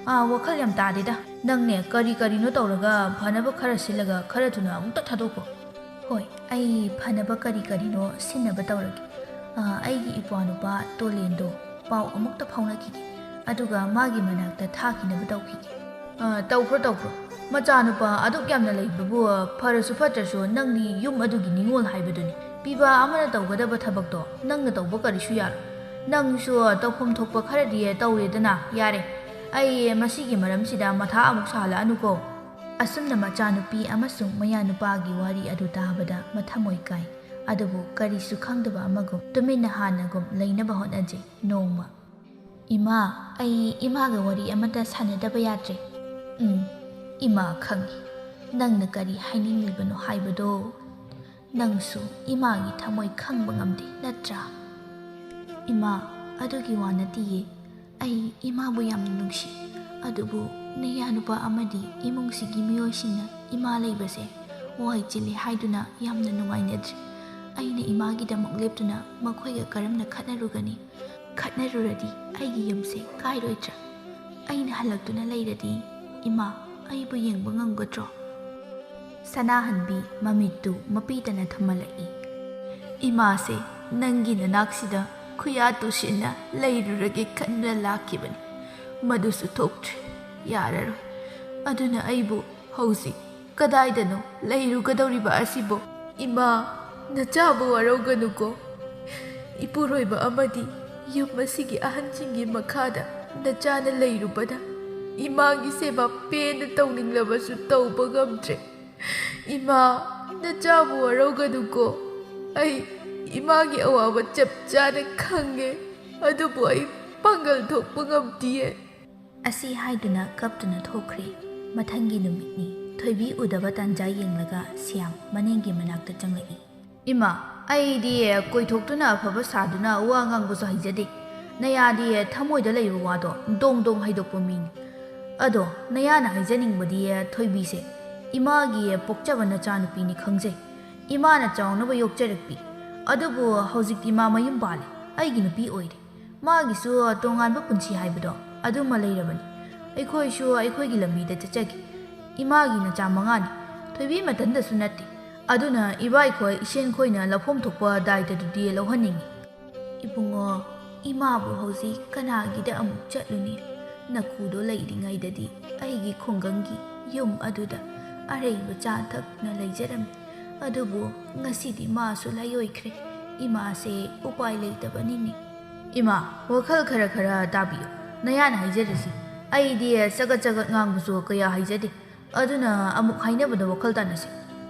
ꯑꯥ, ꯋꯥꯈꯜ ꯌꯥꯝ ꯇꯥꯗꯦꯗ꯫ ꯅꯪꯅꯦ ꯀꯔꯤ ꯀꯔꯤꯅꯣ ꯇꯧꯔꯒ ꯐꯅꯕ ꯈꯔ ꯁꯤꯜꯂꯒ ꯈꯔ ꯊꯨꯅ ꯑꯃꯨꯛꯇ ꯊꯥꯗꯣꯛꯈꯣ꯫" "ꯍꯣꯏ, ꯑꯩ ꯐꯅꯕ ꯀꯔꯤ ꯀꯔꯤꯅꯣ ꯁꯤꯟꯅꯕ ꯇꯧꯔꯒꯦ꯫ ꯑꯥ, ꯑꯩꯒꯤ ꯏꯄ꯭ꯋꯥꯅꯨꯄꯥ ꯇꯣꯂꯦꯟꯗꯣ ꯄꯥꯎ ꯑꯃꯨꯛꯇ ꯐꯥꯎꯅꯈꯤꯒꯦ, ꯑꯗꯨꯒ ꯃꯥꯒꯤ ꯃꯅꯥꯛꯇ ꯊꯥꯈꯤꯅꯕ ꯇꯧꯈꯤꯒꯦ꯫" "ꯑꯥ, ꯇꯧꯈ꯭ꯔꯣ, ꯇꯧꯈ꯭ꯔꯣ꯫ ꯃꯆꯥꯅꯨꯄꯥ ꯑꯗꯨꯛ ꯌꯥꯝꯅ ꯂꯩꯕꯕꯨ, ꯐꯔꯁꯨ ꯐꯠꯇ꯭ꯔꯁꯨ ꯅꯪꯗꯤ ꯌꯨꯝ ꯑꯗꯨꯒꯤ ꯅꯤꯉꯣꯜ ꯍꯥꯏꯕꯗꯨꯅꯤ꯫ ꯄꯤꯕ ꯑꯃꯅ ꯇꯧꯒꯗꯕ ꯊꯕꯛꯇꯣ ꯅꯪꯅ ꯇꯧꯕ ꯀꯔꯤꯁꯨ ꯌꯥꯔꯣꯏ꯫ ꯅꯪꯁꯨ ꯇꯧꯐꯝ ꯊꯣꯛꯄ ꯈꯔꯗꯤ ꯇꯧꯔꯦꯗꯅ, ꯌꯥꯔꯦ꯫ ꯑꯩ ꯃꯁꯤꯒꯤ ꯃꯔꯝꯁꯤꯗ ꯃꯊꯥ ꯑꯃꯨꯛ ꯁꯥꯍꯜꯂꯛꯑꯅꯨꯀꯣ꯫" ꯑꯁꯨꯝꯅ ꯃꯆꯥꯅꯨꯄꯤ ꯑꯃꯁꯨꯡ ꯃꯌꯥꯅꯨꯄꯥꯒꯤ ꯋꯥꯔꯤ ꯑꯗꯨ ꯇꯥꯕꯗ ꯃꯊꯃꯣꯏ ꯀꯥꯏ꯫ ꯑꯗꯨꯕꯨ ꯀꯔꯤꯁꯨ ꯈꯪꯗꯕ ꯑꯃꯒꯨꯝ ꯇꯨꯃꯤꯟꯅ ꯍꯥꯟꯅꯒꯨꯝ ꯂꯩꯅꯕ ꯍꯣꯠꯅꯖꯩ꯫ ꯅꯣꯡꯃ, "ꯏꯃꯥ, ꯑꯩ ꯏꯃꯥꯒ ꯋꯥꯔꯤ ꯑꯃꯠꯇ ꯁꯥꯟꯅꯗꯕ ꯌꯥꯗ꯭ꯔꯦ꯫" "ꯎꯝ, ꯏꯃꯥ ꯈꯪꯉꯤ꯫ ꯅꯪꯅ ꯀꯔꯤ ꯍꯥꯏꯅꯤꯡꯂꯤꯕꯅꯣ ꯍꯥꯏꯕꯗꯣ꯫ ꯅꯪꯁꯨ ꯏꯃꯥꯒꯤ ꯊꯃꯣꯏ ꯈꯪꯕ ꯉꯝꯗꯦ, ꯅꯠꯇ꯭ꯔꯥ?" "ꯏꯃꯥ, ꯑꯗꯨꯒꯤ ꯋꯥ ꯅꯠꯇꯤꯌꯦ꯫ ꯑꯩ ꯏꯃꯥꯕꯨ ꯌꯥꯝꯅ ꯅꯨꯡꯁꯤ꯫ ꯑꯗꯨꯕꯨ ꯅꯌꯥꯅꯨꯄꯥ ꯑꯃꯗꯤ ꯏꯃꯨꯡꯁꯤꯒꯤ ꯃꯤꯑꯣꯏꯁꯤꯡꯅ ꯏꯃꯥ ꯂꯩꯕꯁꯦ ꯋꯥꯏ ꯆꯤꯜꯂꯤ ꯍꯥꯏꯗꯨꯅ ꯌꯥꯝꯅ ꯅꯨꯡꯉꯥꯏꯅꯗ꯭ꯔꯤ꯫ ꯑꯩꯅ ꯏꯃꯥꯒꯤꯗꯃꯛ ꯂꯦꯞꯇꯨꯅ ꯃꯈꯣꯏꯒ ꯀꯔꯝꯅ ꯈꯠꯅꯔꯨꯒꯅꯤ? ꯈꯠꯅꯔꯨꯔꯗꯤ ꯑꯩꯒꯤ ꯌꯨꯝꯁꯦ ꯀꯥꯏꯔꯣꯏꯗ꯭ꯔꯥ? ꯑꯩꯅ ꯍꯜꯂꯛꯇꯨꯅ ꯂꯩꯔꯗꯤ ꯏꯃꯥ ꯑꯩꯕꯨ ꯌꯦꯡꯕ ꯉꯝꯒꯗ꯭ꯔꯣ?" ꯁꯅꯥꯍꯟꯕꯤ ꯃꯃꯤꯠꯇꯨ ꯃꯄꯤꯇꯅ ꯊꯨꯝꯍꯜꯂꯛꯏ꯫ "ꯏꯃꯥꯁꯦ ꯅꯪꯒꯤ ꯅꯅꯥꯛꯁꯤꯗ ꯈꯨꯌꯥ ꯇꯨꯁꯤꯟꯅ ꯂꯩꯔꯨꯔꯒꯦ ꯈꯟꯗꯨꯅ ꯂꯥꯛꯈꯤꯕꯅꯤ꯫ ꯃꯗꯨꯁꯨ ꯊꯣꯛꯇ꯭ꯔꯦ꯫ ꯌꯥꯔꯔꯣꯏ꯫ ꯑꯗꯨꯅ ꯑꯩꯕꯨ ꯍꯧꯖꯤꯛ ꯀꯗꯥꯏꯗꯅꯣ ꯂꯩꯔꯨꯒꯗꯧꯔꯤꯕ ꯑꯁꯤꯕꯣ? ꯏꯃꯥ, ꯅꯆꯥꯕꯨ ꯋꯥꯔꯧꯒꯅꯨꯀꯣ꯫ ꯏꯄꯨꯔꯣꯏꯕ ꯑꯃꯗꯤ ꯌꯨꯝ ꯑꯁꯤꯒꯤ ꯑꯍꯟꯁꯤꯡꯒꯤ ꯃꯈꯥꯗ ꯅꯆꯥꯅ ꯂꯩꯔꯨꯕꯅ ꯏꯃꯥꯒꯤ ꯁꯦꯕꯥ ꯄꯦꯟꯅ ꯇꯧꯅꯤꯡꯂꯕꯁꯨ ꯇꯧꯕ ꯉꯝꯗ꯭ꯔꯦ꯫ ꯏꯃꯥ, ꯅꯆꯥꯕꯨ ꯋꯥꯔꯧꯒꯅꯨꯀꯣ꯫ ꯑꯩ ꯏꯃꯥꯒꯤ ꯑꯋꯥꯕ ꯆꯞ ꯆꯥꯅ ꯈꯪꯉꯦ, ꯑꯗꯨꯕꯨ ꯑꯩ ꯄꯥꯡꯒꯜ ꯊꯣꯛꯄ ꯉꯝꯗꯤꯌꯦ꯫ ꯑꯁꯤ ꯍꯥꯏꯗꯨꯅ ꯀꯞꯇꯨꯅ ꯊꯣꯛꯈ꯭ꯔꯦ꯫ ꯃꯊꯪꯒꯤ ꯅꯨꯃꯤꯠꯅꯤ꯫ ꯊꯣꯏꯕꯤ ꯎꯗꯕ ꯇꯥꯟꯖꯥ ꯌꯦꯡꯂꯒ ꯁ꯭ꯌꯥꯝ ꯃꯅꯦꯝꯒꯤ ꯃꯅꯥꯛꯇ ꯆꯪꯂꯛꯏ꯫ ꯏꯃꯥ, ꯑꯩꯗꯤ ꯀꯣꯏꯊꯣꯛꯇꯨꯅ ꯑꯐꯕ ꯁꯥꯗꯨꯅ ꯋꯥ ꯉꯥꯡꯕꯁꯨ ꯍꯩꯖꯗꯦ꯫ ꯅꯌꯥꯗꯤ ꯊꯃꯣꯏꯗ ꯂꯩꯕ ꯋꯥꯗꯣ ꯗꯣꯡ ꯗꯣꯡ ꯍꯥꯏꯗꯣꯛꯄ ꯃꯤꯅꯤ꯫ ꯑꯗꯣ ꯅꯌꯥꯅ ꯍꯥꯏꯖꯅꯤꯡꯕꯗꯤ ꯊꯣꯏꯕꯤꯁꯦ ꯏꯃꯥꯒꯤ ꯄꯣꯛꯆꯕ ꯅꯆꯥꯅꯨꯄꯤꯅꯤ ꯈꯪꯖꯩ꯫ ꯏꯃꯥꯅ ꯆꯥꯎꯅꯕ ꯌꯣꯛꯆꯔꯛꯄꯤ꯫ ꯑꯗꯨꯕꯨ ꯍꯧꯖꯤꯛꯇꯤ ꯃꯥ ꯃꯌꯨꯝ ꯄꯥꯜꯂꯦ, ꯑꯩꯒꯤ ꯅꯨꯄꯤ ꯑꯣꯏꯔꯦ꯫ ꯃꯥꯒꯤꯁꯨ ꯇꯣꯉꯥꯟꯕ ꯄꯨꯟꯁꯤ ꯍꯥꯏꯕꯗꯣ ꯑꯗꯨꯃ ꯂꯩꯔꯕꯅꯤ꯫ ꯑꯩꯈꯣꯏꯁꯨ ꯑꯩꯈꯣꯏꯒꯤ ꯂꯝꯕꯤꯗ ꯆꯠꯆꯒꯦ꯫ ꯏꯃꯥꯒꯤ ꯅꯆꯥ ꯃꯉꯥꯅꯤ꯫ ꯊꯣꯏꯕꯤ ꯃꯊꯟꯇꯁꯨ ꯅꯠꯇꯦ꯫ ꯑꯗꯨꯅ ꯏꯕꯥꯏꯈꯣꯏ ꯏꯁꯦꯟꯈꯣꯏꯅ ꯂꯧꯐꯝ ꯊꯣꯛꯄ ꯗꯥꯏꯇꯗꯨꯗꯤ ꯂꯧꯍꯟꯅꯤꯡꯉꯤ꯫ ꯏꯕꯨꯡꯉꯣ, ꯏꯃꯥꯕꯨ ꯍꯧꯖꯤꯛ ꯀꯅꯥꯒꯤꯗ ꯑꯃꯨꯛ ꯆꯠꯂꯨꯅꯤ? ꯅꯀꯨꯗꯣ ꯂꯩꯔꯤꯉꯩꯗꯗꯤ ꯑꯩꯒꯤ ꯈꯨꯡꯒꯪꯒꯤ ꯌꯨꯝ ꯑꯗꯨꯗ ꯑꯔꯩꯕ ꯆꯥ ꯊꯛꯅ ꯂꯩꯖꯔꯝꯃꯤ꯫ ꯑꯗꯨꯕꯨ ꯉꯁꯤꯗꯤ ꯃꯥꯁꯨ ꯂꯩꯔꯣꯏꯈ꯭ꯔꯦ꯫ ꯏꯃꯥꯁꯦ ꯎꯄꯥꯏ ꯂꯩꯇꯕꯅꯤꯅꯦ꯫ ꯏꯃꯥ, ꯋꯥꯈꯜ ꯈꯔ ꯈꯔ ꯇꯥꯕꯤꯌꯨ꯫ ꯅꯌꯥꯅ ꯍꯥꯏꯖꯔꯤꯁꯤ꯫ ꯑꯩꯗꯤ ꯆꯒꯠ ꯆꯒꯠ ꯉꯥꯡꯕꯁꯨ ꯀꯌꯥ ꯍꯩꯖꯗꯦ꯫ ꯑꯗꯨꯅ ꯑꯃꯨꯛ ꯍꯥꯏꯅꯕꯗ ꯋꯥꯈꯜ ꯇꯥꯅꯁꯤ꯫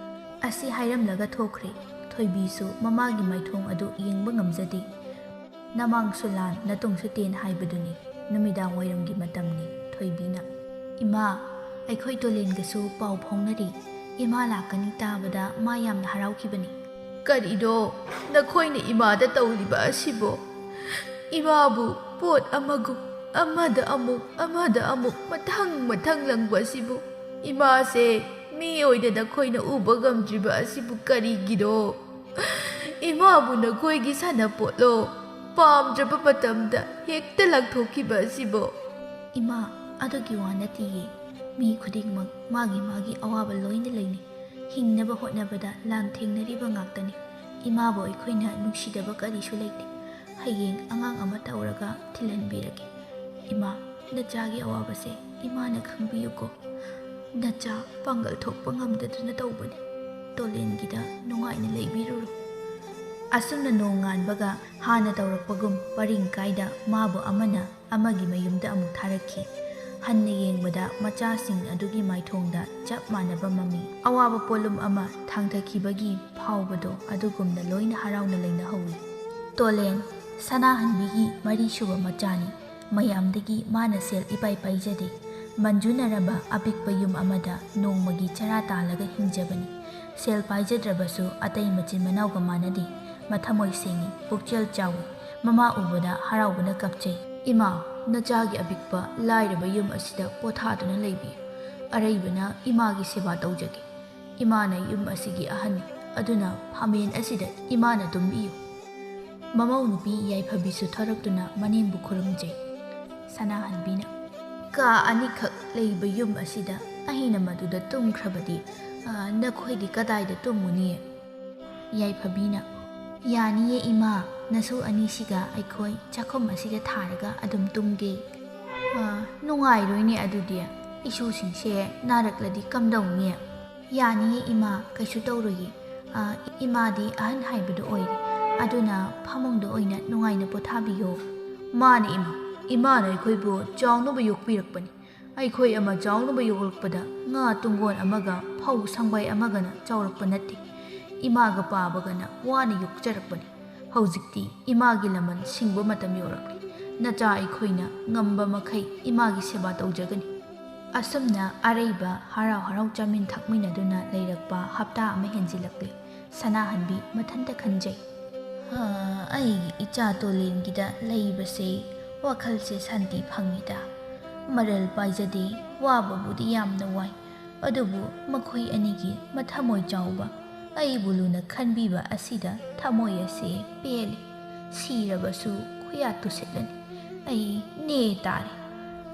ꯑꯁꯤ ꯍꯥꯏꯔꯝꯂꯒ ꯊꯣꯛꯈ꯭ꯔꯦ꯫ ꯊꯣꯏꯕꯤꯁꯨ ꯃꯃꯥꯒꯤ ꯃꯥꯏꯊꯣꯡ ꯑꯗꯨ ꯌꯦꯡꯕ ꯉꯝꯖꯗꯦ꯫ ꯅꯃꯥꯡꯁꯨ ꯂꯥꯟ, ꯅꯇꯨꯡꯁꯨ ꯇꯦꯟ ꯍꯥꯏꯕꯗꯨꯅꯤ ꯅꯨꯃꯤꯗꯥꯡ ꯋꯥꯏꯔꯝꯒꯤ ꯃꯇꯝꯅꯤ꯫ ꯊꯣꯏꯕꯤꯅ, "ꯏꯃꯥ, ꯑꯩꯈꯣꯏ ꯇꯣꯂꯦꯟꯒꯁꯨ ꯄꯥꯎ ꯐꯥꯎꯅꯔꯤ꯫ ꯏꯃꯥ ꯂꯥꯛꯀꯅꯤ ꯇꯥꯕꯗ ꯃꯥ ꯌꯥꯝꯅ ꯍꯔꯥꯎꯈꯤꯕꯅꯤ꯫" "ꯀꯔꯤꯅꯣ? ꯅꯈꯣꯏꯅ ꯏꯃꯥꯗ ꯇꯧꯔꯤꯕ ꯑꯁꯤꯕꯣ? ꯏꯃꯥꯕꯨ ꯄꯣꯠ ꯑꯃꯒꯨꯝ ꯑꯃꯗ ꯑꯃꯨꯛ, ꯑꯃꯗ ꯑꯃꯨꯛ ꯃꯊꯪ ꯃꯊꯪ ꯂꯪꯕ ꯑꯁꯤꯕꯨ? ꯏꯃꯥꯁꯦ ꯃꯤ ꯑꯣꯏꯅ ꯅꯈꯣꯏꯅ ꯎꯕ ꯉꯝꯗ꯭ꯔꯤꯕ ꯑꯁꯤꯕꯨ ꯀꯔꯤꯒꯤꯅꯣ? ꯏꯃꯥꯕꯨ ꯅꯈꯣꯏꯒꯤ ꯁꯥꯟꯅꯄꯣꯠꯂꯣ? ꯄꯥꯝꯗ꯭ꯔꯕ ꯃꯇꯝꯗ ꯍꯦꯛꯇ ꯂꯪꯊꯣꯛꯈꯤꯕ ꯑꯁꯤꯕꯣ?" "ꯏꯃꯥ, ꯑꯗꯨꯒꯤ ꯋꯥ ꯅꯠꯇꯤꯌꯦ꯫ ꯃꯤ ꯈꯨꯗꯤꯡꯃꯛ ꯃꯥꯒꯤ ꯃꯥꯒꯤ ꯑꯋꯥꯕ ꯂꯣꯏꯅ ꯂꯩꯅꯩ꯫ ꯍꯤꯡꯅꯕ ꯍꯣꯠꯅꯕꯗ ꯂꯥꯟ ꯊꯦꯡꯅꯔꯤꯕ ꯉꯥꯛꯇꯅꯤ꯫ ꯏꯃꯥꯕꯨ ꯑꯩꯈꯣꯏꯅ ꯅꯨꯡꯁꯤꯗꯕ ꯀꯔꯤꯁꯨ ꯂꯩꯇꯦ꯫ ꯍꯌꯦꯡ ꯑꯉꯥꯡ ꯑꯃ ꯇꯧꯔꯒ ꯊꯤꯜꯍꯟꯕꯤꯔꯒꯦ꯫ ꯏꯃꯥ, ꯅꯆꯥꯒꯤ ꯑꯋꯥꯕꯁꯦ ꯏꯃꯥꯅ ꯈꯪꯕꯤꯌꯨꯀꯣ꯫ ꯅꯆꯥ ꯄꯥꯡꯒꯜ ꯊꯣꯛꯄ ꯉꯝꯗꯗꯨꯅ ꯇꯧꯕꯅꯤ꯫ ꯇꯣꯂꯦꯟꯒꯤꯗ ꯅꯨꯡꯉꯥꯏꯅ ꯂꯩꯕꯤꯔꯨꯔꯣ꯫ ꯑꯁꯨꯝꯅ ꯅꯣꯡꯉꯥꯟꯕꯒ ꯍꯥꯟꯅ ꯇꯧꯔꯛꯄꯒꯨꯝ ꯄꯔꯤꯡ ꯀꯥꯏꯗ ꯃꯥꯕꯨ ꯑꯃꯅ ꯑꯃꯒꯤ ꯃꯌꯨꯝꯗ ꯑꯃꯨꯛ ꯊꯥꯔꯛꯈꯤ꯫ ꯍꯟꯅ ꯌꯦꯡꯕꯗ ꯃꯆꯥꯁꯤꯡ ꯑꯗꯨꯒꯤ ꯃꯥꯏꯊꯣꯡꯗ ꯆꯞ ꯃꯥꯟꯅꯕ ꯃꯃꯤ, ꯑꯋꯥꯕ ꯄꯣꯠꯂꯨꯝ ꯑꯃ ꯊꯥꯡꯊꯈꯤꯕꯒꯤ ꯐꯥꯎꯕꯗꯣ ꯑꯗꯨꯒꯨꯝꯅ ꯂꯣꯏꯅ ꯍꯔꯥꯎꯅ ꯂꯩꯅꯍꯧꯏ꯫ ꯇꯣꯂꯦꯟ, ꯁꯅꯥꯍꯟꯕꯤꯒꯤ ꯃꯔꯤꯁꯨꯕ ꯃꯆꯥꯅꯤ꯫ ꯃꯌꯥꯝꯗꯒꯤ ꯃꯥꯅ ꯁꯦꯜ ꯏꯄꯥꯏ ꯄꯥꯏꯖꯗꯦ꯫ ꯃꯟꯖꯨꯅꯔꯕ ꯑꯄꯤꯛꯄ ꯌꯨꯝ ꯑꯃꯗ ꯅꯣꯡꯃꯒꯤ ꯆꯔꯥ ꯇꯥꯜꯂꯒ ꯍꯤꯡꯖꯕꯅꯤ꯫ ꯁꯦꯜ ꯄꯥꯏꯖꯗ꯭ꯔꯕꯁꯨ ꯑꯇꯩ ꯃꯆꯤꯟ ꯃꯅꯥꯎꯒ ꯃꯥꯟꯅꯗꯦ꯫ ꯃꯊꯃꯣꯏ ꯁꯦꯡꯏ, ꯄꯨꯛꯆꯦꯜ ꯆꯥꯎꯏ꯫ ꯃꯃꯥ ꯎꯕꯗ ꯍꯔꯥꯎꯕꯅ ꯀꯞꯆꯩ꯫ "ꯏꯃꯥ, ꯅꯆꯥꯒꯤ ꯑꯄꯤꯛꯄ ꯂꯥꯏꯔꯕ ꯌꯨꯝ ꯑꯁꯤꯗ ꯄꯣꯊꯥꯗꯨꯅ ꯂꯩꯕꯤꯌꯨ꯫ ꯑꯔꯩꯕꯅ ꯏꯃꯥꯒꯤ ꯁꯦꯕꯥ ꯇꯧꯖꯒꯦ꯫ ꯏꯃꯥꯅ ꯌꯨꯝ ꯑꯁꯤꯒꯤ ꯑꯍꯟꯅꯤ, ꯑꯗꯨꯅ ꯐꯝꯃꯦꯟ ꯑꯁꯤꯗ ꯏꯃꯥꯅ ꯇꯨꯝꯕꯤꯌꯨ꯫" ꯃꯃꯧ ꯅꯨꯄꯤ ꯌꯥꯏꯐꯕꯤꯁꯨ ꯊꯣꯔꯛꯇꯨꯅ ꯃꯅꯦꯝꯕꯨ ꯈꯨꯔꯨꯝꯖꯩ꯫ ꯁꯅꯥꯍꯟꯕꯤꯅ, "ꯀꯥ ꯑꯅꯤꯈꯛ ꯂꯩꯕ ꯌꯨꯝ ꯑꯁꯤꯗ ꯑꯩꯅ ꯃꯗꯨꯗ ꯇꯨꯝꯈ꯭ꯔꯕꯗꯤ, ꯑ, ꯅꯈꯣꯏꯗꯤ ꯀꯗꯥꯏꯗ ꯇꯨꯝꯃꯨꯅꯤ?" ꯌꯥꯏꯐꯕꯤꯅ, "ꯌꯥꯅꯤꯌꯦ ꯏꯃꯥ, ꯅꯁꯨ ꯑꯅꯤꯁꯤꯒ ꯑꯩꯈꯣꯏ ꯆꯥꯛꯈꯨꯝ ꯑꯁꯤꯗ ꯊꯥꯔꯒ ꯑꯗꯨꯝ ꯇꯨꯝꯒꯦ꯫" "ꯑ, ꯅꯨꯡꯉꯥꯏꯔꯣꯏꯅꯦ ꯑꯗꯨꯗꯤ, ꯏꯁꯨꯁꯤꯡꯁꯦ ꯅꯥꯔꯛꯂꯗꯤ ꯀꯝꯗꯧꯅꯤ?" "ꯌꯥꯅꯤꯌꯦ ꯏꯃꯥ, ꯀꯩꯁꯨ ꯇꯧꯔꯣꯏꯌꯦ꯫ ꯑ, ꯏꯃꯥꯗꯤ ꯑꯍꯟ ꯍꯥꯏꯕꯗꯨ ꯑꯣꯏꯔꯦ, ꯑꯗꯨꯅ ꯐꯃꯨꯡꯗ ꯑꯣꯏꯅ ꯅꯨꯡꯉꯥꯏꯅ ꯄꯣꯊꯥꯕꯤꯌꯣ꯫" "ꯃꯥꯅꯤ ꯏꯃꯥ, ꯏꯃꯥꯅ ꯑꯩꯈꯣꯏꯕꯨ ꯆꯥꯎꯅꯕ ꯌꯣꯛꯄꯤꯔꯛꯄꯅꯤ꯫ ꯑꯩꯈꯣꯏ ꯑꯃ ꯆꯥꯎꯅꯕ ꯌꯣꯛꯂꯛꯄꯗ ꯉꯥ ꯇꯨꯡꯒꯣꯟ ꯑꯃꯒ ꯐꯧ ꯁꯪꯕꯥꯏ ꯑꯃꯒꯅ ꯆꯥꯎꯔꯛꯄ ꯅꯠꯇꯦ꯫ ꯏꯃꯥꯒ ꯄꯥꯕꯒꯅ ꯋꯥꯅ ꯌꯣꯛꯆꯔꯛꯄꯅꯤ꯫ ꯍꯧꯖꯤꯛꯇꯤ ꯏꯃꯥꯒꯤ ꯂꯃꯟ ꯁꯤꯡꯕ ꯃꯇꯝ ꯌꯧꯔꯛꯂꯤ꯫ ꯅꯆꯥ ꯑꯩꯈꯣꯏꯅ ꯉꯝꯕ ꯃꯈꯩ ꯏꯃꯥꯒꯤ ꯁꯦꯕꯥ ꯇꯧꯖꯒꯅꯤ꯫" ꯑꯁꯨꯝꯅ ꯑꯔꯩꯕ ꯍꯔꯥꯎ ꯍꯔꯥꯎ ꯆꯥꯃꯤꯟ ꯊꯛꯃꯤꯟꯅꯗꯨꯅ ꯂꯩꯔꯛꯄ ꯍꯞꯇꯥ ꯑꯃ ꯍꯦꯟꯖꯤꯜꯂꯛꯂꯤ꯫ ꯁꯅꯥꯍꯟꯕꯤ ꯃꯊꯟꯇ ꯈꯟꯖꯩ꯫ "ꯍꯥ, ꯑꯩꯒꯤ ꯏꯆꯥ ꯇꯣꯂꯦꯟꯒꯤꯗ ꯂꯩꯕꯁꯦ ꯋꯥꯈꯜꯁꯦ ꯁꯥꯟꯇꯤ ꯐꯪꯉꯤꯗ꯫ ꯃꯔꯜ ꯄꯥꯏꯖꯗꯦ, ꯋꯥꯕꯕꯨꯗꯤ ꯌꯥꯝꯅ ꯋꯥꯏ, ꯑꯗꯨꯕꯨ ꯃꯈꯣꯏ ꯑꯅꯤꯒꯤ ꯃꯊꯃꯣꯏ ꯆꯥꯎꯕ, ꯑꯩꯕꯨ ꯂꯨꯅ ꯈꯟꯕꯤꯕ ꯑꯁꯤꯗ ꯊꯃꯣꯏ ꯑꯁꯦ ꯄꯦꯜꯂꯤ꯫ ꯁꯤꯔꯕꯁꯨ ꯈꯨꯌꯥ ꯇꯨꯁꯤꯠꯂꯅꯤ꯫ ꯑꯩ ꯅꯦ ꯇꯥꯔꯦ꯫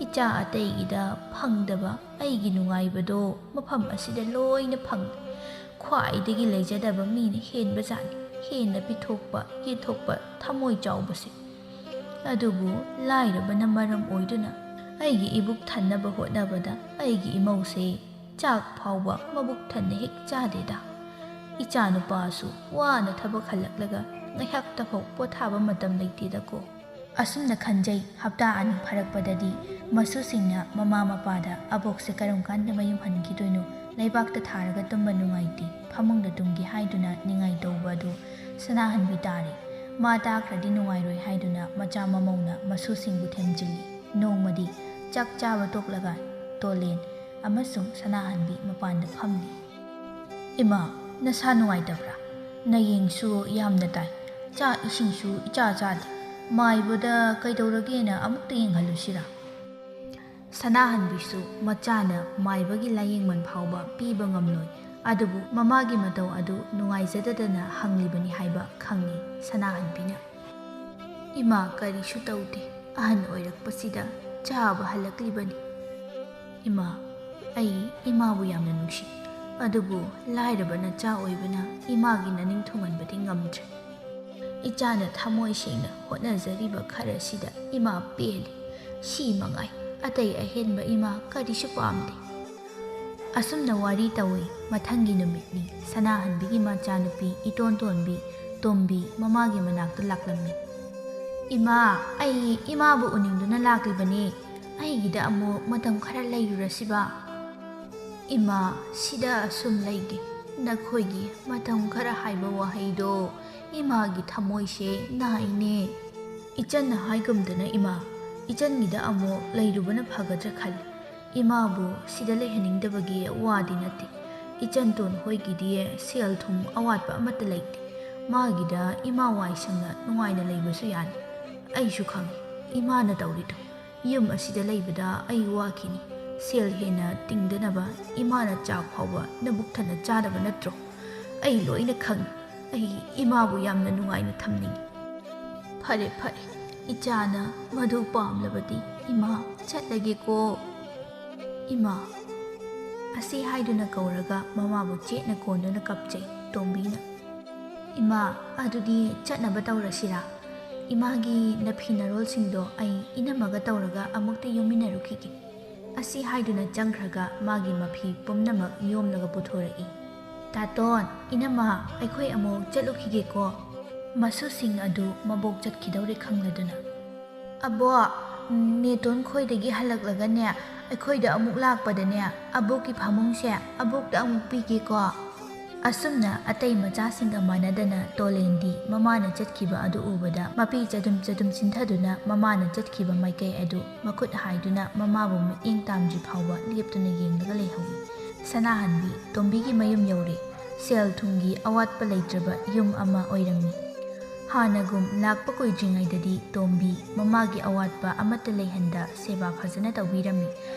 ꯏꯆꯥ ꯑꯇꯩꯒꯤꯗ ꯐꯪꯗꯕ ꯑꯩꯒꯤ ꯅꯨꯡꯉꯥꯏꯕꯗꯣ ꯃꯐꯝ ꯑꯁꯤꯗ ꯂꯣꯏꯅ ꯐꯪꯂꯦ꯫ ꯈ꯭ꯋꯥꯏꯗꯒꯤ ꯂꯩꯖꯗꯕ ꯃꯤꯅ ꯍꯦꯟꯕꯖꯥꯠꯅꯤ꯫ ꯍꯦꯟꯅ ꯄꯤꯊꯣꯛꯄ, ꯌꯦꯠꯊꯣꯛꯄ ꯊꯃꯣꯏ ꯆꯥꯎꯕꯁꯦ꯫ ꯑꯗꯨꯕꯨ ꯂꯥꯏꯔꯕꯅ ꯃꯔꯝ ꯑꯣꯏꯗꯨꯅ ꯑꯩꯒꯤ ꯏꯕꯨꯛ ꯊꯟꯅꯕ ꯍꯣꯠꯅꯕꯗ ꯑꯩꯒꯤ ꯏꯃꯧꯁꯦ ꯆꯥꯛ ꯐꯥꯎꯕ ꯃꯕꯨꯛ ꯊꯟꯅ ꯍꯦꯛ ꯆꯥꯗꯦꯗ꯫ ꯏꯆꯥꯅꯨꯄꯥꯁꯨ ꯋꯥꯅ ꯊꯕꯛ ꯍꯜꯂꯛꯂꯒ ꯉꯥꯏꯍꯥꯛꯇꯐꯥꯎ ꯄꯣꯊꯥꯕ ꯃꯇꯝ ꯂꯩꯇꯦꯗꯀꯣ꯫ ꯑꯁꯨꯝꯅ ꯈꯟꯖꯩ꯫ ꯍꯞꯇꯥ ꯑꯅꯤ ꯐꯥꯔꯛꯄꯗꯗꯤ ꯃꯁꯨꯁꯤꯡꯅ ꯃꯃꯥ ꯃꯄꯥꯗ "ꯑꯕꯣꯛꯁꯦ ꯀꯔꯝ ꯀꯥꯟꯗ ꯃꯌꯨꯝ ꯍꯟꯈꯤꯗꯣꯏꯅꯣ? ꯂꯩꯕꯥꯛꯇ ꯊꯥꯔꯒ ꯇꯨꯝꯕ ꯅꯨꯡꯉꯥꯏꯇꯦ, ꯐꯃꯨꯡꯗ ꯇꯨꯝꯒꯦ" ꯍꯥꯏꯗꯨꯅ ꯅꯤꯡꯉꯥꯏ ꯇꯧꯕ ꯑꯗꯨ ꯁꯅꯥꯍꯟꯕꯤ ꯇꯥꯔꯦ꯫ ꯃꯥ ꯇꯥꯈ꯭ꯔꯗꯤ ꯅꯨꯡꯉꯥꯏꯔꯣꯏ ꯍꯥꯏꯗꯨꯅ ꯃꯆꯥ ꯃꯃꯧꯅ ꯃꯁꯨꯁꯤꯡꯕꯨ ꯊꯦꯝꯖꯤꯜꯂꯤ꯫ ꯅꯣꯡꯃꯗꯤ ꯆꯥꯛ ꯆꯥꯕ ꯇꯣꯛꯂꯒ ꯇꯣꯂꯦꯟ ꯑꯃꯁꯨꯡ ꯁꯅꯥꯍꯟꯕꯤ ꯃꯄꯥꯟꯗ ꯐꯝꯂꯤ꯫ "ꯏꯃꯥ, ꯅꯁꯥ ꯅꯨꯡꯉꯥꯏꯇꯕ꯭ꯔꯥ? ꯅꯌꯦꯡꯁꯨ ꯌꯥꯝꯅ ꯇꯥꯏ, ꯆꯥꯛ ꯏꯁꯤꯡꯁꯨ ꯏꯆꯥ ꯆꯥꯗꯦ꯫ ꯃꯥꯏꯕꯗ ꯀꯩꯗꯧꯔꯒꯦꯅ ꯑꯃꯨꯛꯇ ꯌꯦꯡꯍꯜꯂꯨꯁꯤꯔꯥ?" ꯁꯅꯥꯍꯟꯕꯤꯁꯨ ꯃꯆꯥꯅ ꯃꯥꯏꯕꯒꯤ ꯂꯥꯌꯦꯡꯃꯟ ꯐꯥꯎꯕ ꯄꯤꯕ ꯉꯝꯂꯣꯏ, ꯑꯗꯨꯕꯨ ꯃꯃꯥꯒꯤ ꯃꯇꯧ ꯑꯗꯨ ꯅꯨꯡꯉꯥꯏꯖꯗꯗꯅ ꯍꯪꯂꯤꯕꯅꯤ ꯍꯥꯏꯕ ꯈꯪꯏ ꯁꯅꯥꯍꯟꯕꯤꯅ꯫ "ꯏꯃꯥ, ꯀꯔꯤꯁꯨ ꯇꯧꯗꯦ, ꯑꯍꯟ ꯑꯣꯏꯔꯛꯄꯁꯤꯗ ꯆꯥꯕ ꯍꯜꯂꯛꯂꯤꯕꯅꯤ꯫ ꯏꯃꯥ, ꯑꯩ ꯏꯃꯥꯕꯨ ꯌꯥꯝꯅ ꯅꯨꯡꯁꯤ, ꯑꯗꯨꯕꯨ ꯂꯥꯏꯔꯕ ꯅꯆꯥ ꯑꯣꯏꯕꯅ ꯏꯃꯥꯒꯤ ꯅꯅꯤꯡ ꯊꯨꯡꯍꯟꯕꯗꯤ ꯉꯝꯗ꯭ꯔꯦ꯫ ꯏꯆꯥꯅ ꯊꯃꯣꯏ ꯁꯦꯡꯅ ꯍꯣꯠꯅꯖꯔꯤꯕ ꯈꯔꯁꯤꯗ ꯏꯃꯥ ꯄꯦꯜꯂꯤ꯫ ꯁꯤ ꯃꯉꯥꯏ, ꯑꯇꯩ ꯑꯍꯦꯟꯕ ꯏꯃꯥ ꯀꯔꯤꯁꯨ ꯄꯥꯝꯗꯦ꯫" ꯑꯁꯨꯝꯅ ꯋꯥꯔꯤ ꯇꯧꯏ꯫ ꯃꯊꯪꯒꯤ ꯅꯨꯃꯤꯠꯅꯤ꯫ ꯁꯅꯥꯍꯟꯕꯤꯒꯤ ꯃꯆꯥꯅꯨꯄꯤ ꯏꯇꯣꯟ ꯇꯣꯟꯕꯤ ꯇꯣꯝꯕꯤ ꯃꯃꯥꯒꯤ ꯃꯅꯥꯛꯇ ꯂꯥꯛꯂꯝꯃꯤ꯫ "ꯏꯃꯥ, ꯑꯩ ꯏꯃꯥꯕꯨ ꯎꯅꯤꯡꯗꯨꯅ ꯂꯥꯛꯂꯤꯕꯅꯤ꯫ ꯑꯩꯒꯤꯗ ꯑꯃꯨꯛ ꯃꯇꯝ ꯈꯔ ꯂꯩꯔꯨꯔꯁꯤꯕ?" "ꯏꯃꯥ, ꯁꯤꯗ ꯑꯁꯨꯝ ꯂꯩꯒꯦ꯫ ꯅꯈꯣꯏꯒꯤ ꯃꯇꯝ ꯈꯔ ꯍꯥꯏꯕ ꯋꯥꯍꯩꯗꯣ ꯏꯃꯥꯒꯤ ꯊꯃꯣꯏꯁꯦ ꯅꯥꯏꯅꯦ꯫" "ꯏꯆꯟꯅ ꯍꯥꯏꯒꯨꯝꯗꯅ ꯏꯃꯥ, ꯏꯆꯟꯒꯤꯗ ꯑꯃꯨꯛ ꯂꯩꯔꯨꯕꯅ ꯐꯒꯗ꯭ꯔꯥ ꯈꯜꯂꯤ꯫ ꯏꯃꯥꯕꯨ ꯁꯤꯗ ꯂꯩꯍꯟꯅꯤꯡꯗꯕꯒꯤ ꯋꯥꯗꯤ ꯅꯠꯇꯦ꯫ ꯏꯆꯟꯇꯣꯟ ꯍꯣꯏꯒꯤꯗꯤ ꯁꯦꯜ ꯊꯨꯝ ꯑꯋꯥꯠꯄ ꯑꯃꯠꯇ ꯂꯩꯇꯦ꯫ ꯃꯥꯒꯤꯗ ꯏꯃꯥ ꯋꯥꯏ ꯁꯪꯅ ꯅꯨꯡꯉꯥꯏꯅ ꯂꯩꯕꯁꯨ ꯌꯥꯅꯤ꯫ ꯑꯩꯁꯨ ꯈꯪꯏ ꯏꯃꯥꯅ ꯇꯧꯔꯤꯗꯣ꯫ ꯌꯨꯝ ꯑꯁꯤꯗ ꯂꯩꯕꯗ ꯑꯩ ꯋꯥꯈꯤꯅꯤ꯫ ꯁꯦꯜ ꯍꯦꯟꯅ ꯇꯤꯡꯗꯅꯕ ꯏꯃꯥꯅ ꯆꯥꯛ ꯐꯥꯎꯕ ꯅꯕꯨꯛ ꯊꯟꯅ ꯆꯥꯗꯕ ꯅꯠꯇ꯭ꯔꯣ? ꯑꯩ ꯂꯣꯏꯅ ꯈꯪꯏ꯫ ꯑꯩ ꯏꯃꯥꯕꯨ ꯌꯥꯝꯅ ꯅꯨꯡꯉꯥꯏꯅ ꯊꯝꯅꯤꯡꯏ꯫" "ꯐꯔꯦ, ꯐꯔꯦ, ꯏꯆꯥꯅ ꯃꯗꯨ ꯄꯥꯝꯂꯕꯗꯤ ꯏꯃꯥ ꯆꯠꯂꯒꯦꯀꯣ꯫" "ꯏꯃꯥ!" ꯑꯁꯤ ꯍꯥꯏꯗꯨꯅ ꯀꯧꯔꯒ ꯃꯃꯥꯕꯨ ꯆꯦꯠꯅ ꯀꯣꯟꯗꯨꯅ ꯀꯞꯆꯩ ꯇꯣꯝꯕꯤꯅ꯫ "ꯏꯃꯥ, ꯑꯗꯨꯗꯤ ꯆꯠꯅꯕ ꯇꯧꯔꯁꯤꯔꯥ? ꯏꯃꯥꯒꯤ ꯅꯐꯤ ꯅꯔꯣꯜꯁꯤꯡꯗꯣ ꯑꯩ ꯏꯅꯝꯃꯒ ꯇꯧꯔꯒ ꯑꯃꯨꯛꯇ ꯌꯣꯝꯃꯤꯟꯅꯔꯨꯈꯤꯒꯦ"꯫ ꯑꯁꯤ ꯍꯥꯏꯗꯨꯅ ꯆꯪꯈ꯭ꯔꯒ ꯃꯥꯒꯤ ꯃꯐꯤ ꯄꯨꯝꯅꯃꯛ ꯌꯣꯝꯂꯒ ꯄꯨꯊꯣꯔꯛꯏ꯫ "ꯇꯥꯇꯣꯟ, ꯏꯅꯝꯃ, ꯑꯩꯈꯣꯏ ꯑꯃꯨꯛ ꯆꯠꯂꯨꯈꯤꯒꯦꯀꯣ"꯫ ꯃꯁꯨꯁꯤꯡ ꯑꯗꯨ ꯃꯕꯣꯛ ꯆꯠꯈꯤꯗꯧꯔꯦ ꯈꯪꯂꯗꯨꯅ꯫ "ꯑꯕꯣꯛ, ꯅꯦꯇꯣꯟ ꯈꯣꯏꯗꯒꯤ ꯍꯜꯂꯛꯂꯒꯅꯦ, ꯑꯩꯈꯣꯏꯗ ꯑꯃꯨꯛ ꯂꯥꯛꯄꯗꯅꯦ, ꯑꯕꯣꯛꯀꯤ ꯐꯃꯨꯡꯁꯦ ꯑꯕꯣꯛꯇ ꯑꯃꯨꯛ ꯄꯤꯒꯦꯀꯣ"꯫ ꯑꯁꯨꯝꯅ ꯑꯇꯩ ꯃꯆꯥꯁꯤꯡꯒ ꯃꯥꯟꯅꯗꯅ ꯇꯣꯂꯦꯟꯗꯤ ꯃꯃꯥꯅ ꯆꯠꯈꯤꯕ ꯑꯗꯨ ꯎꯕꯗ ꯃꯄꯤ ꯆꯗꯨꯝ ꯆꯗꯨꯝ ꯆꯤꯟꯊꯗꯨꯅ ꯃꯃꯥꯅ ꯆꯠꯈꯤꯕ ꯃꯥꯏꯀꯩ ꯑꯗꯨ ꯃꯈꯨꯠ ꯍꯥꯏꯗꯨꯅ ꯃꯃꯥꯕꯨ ꯃꯤꯠꯌꯦꯡ ꯇꯥꯝꯗ꯭ꯔꯤ ꯐꯥꯎꯕ ꯂꯦꯞꯇꯨꯅ ꯌꯦꯡꯂꯒ ꯂꯩꯍꯧꯏ꯫ ꯁꯅꯥꯍꯟꯕꯤ ꯇꯣꯝꯕꯤꯒꯤ ꯃꯌꯨꯝ ꯌꯧꯔꯦ꯫ ꯁꯦꯜ ꯊꯨꯝꯒꯤ ꯑꯋꯥꯠꯄ ꯂꯩꯇ꯭ꯔꯕ ꯌꯨꯝ ꯑꯃ ꯑꯣꯏꯔꯝꯃꯤ꯫ ꯍꯥꯟꯅꯒꯨꯝ ꯂꯥꯛꯄ ꯀꯨꯏꯗ꯭ꯔꯤꯉꯩꯗꯗꯤ ꯇꯣꯝꯕꯤ ꯃꯃꯥꯒꯤ ꯑꯋꯥꯠꯄ ꯑꯃꯠꯇ ꯂꯩꯍꯟꯗ ꯁꯦꯕꯥ ꯐꯖꯅ ꯇꯧꯕꯤꯔꯝꯃꯤ꯫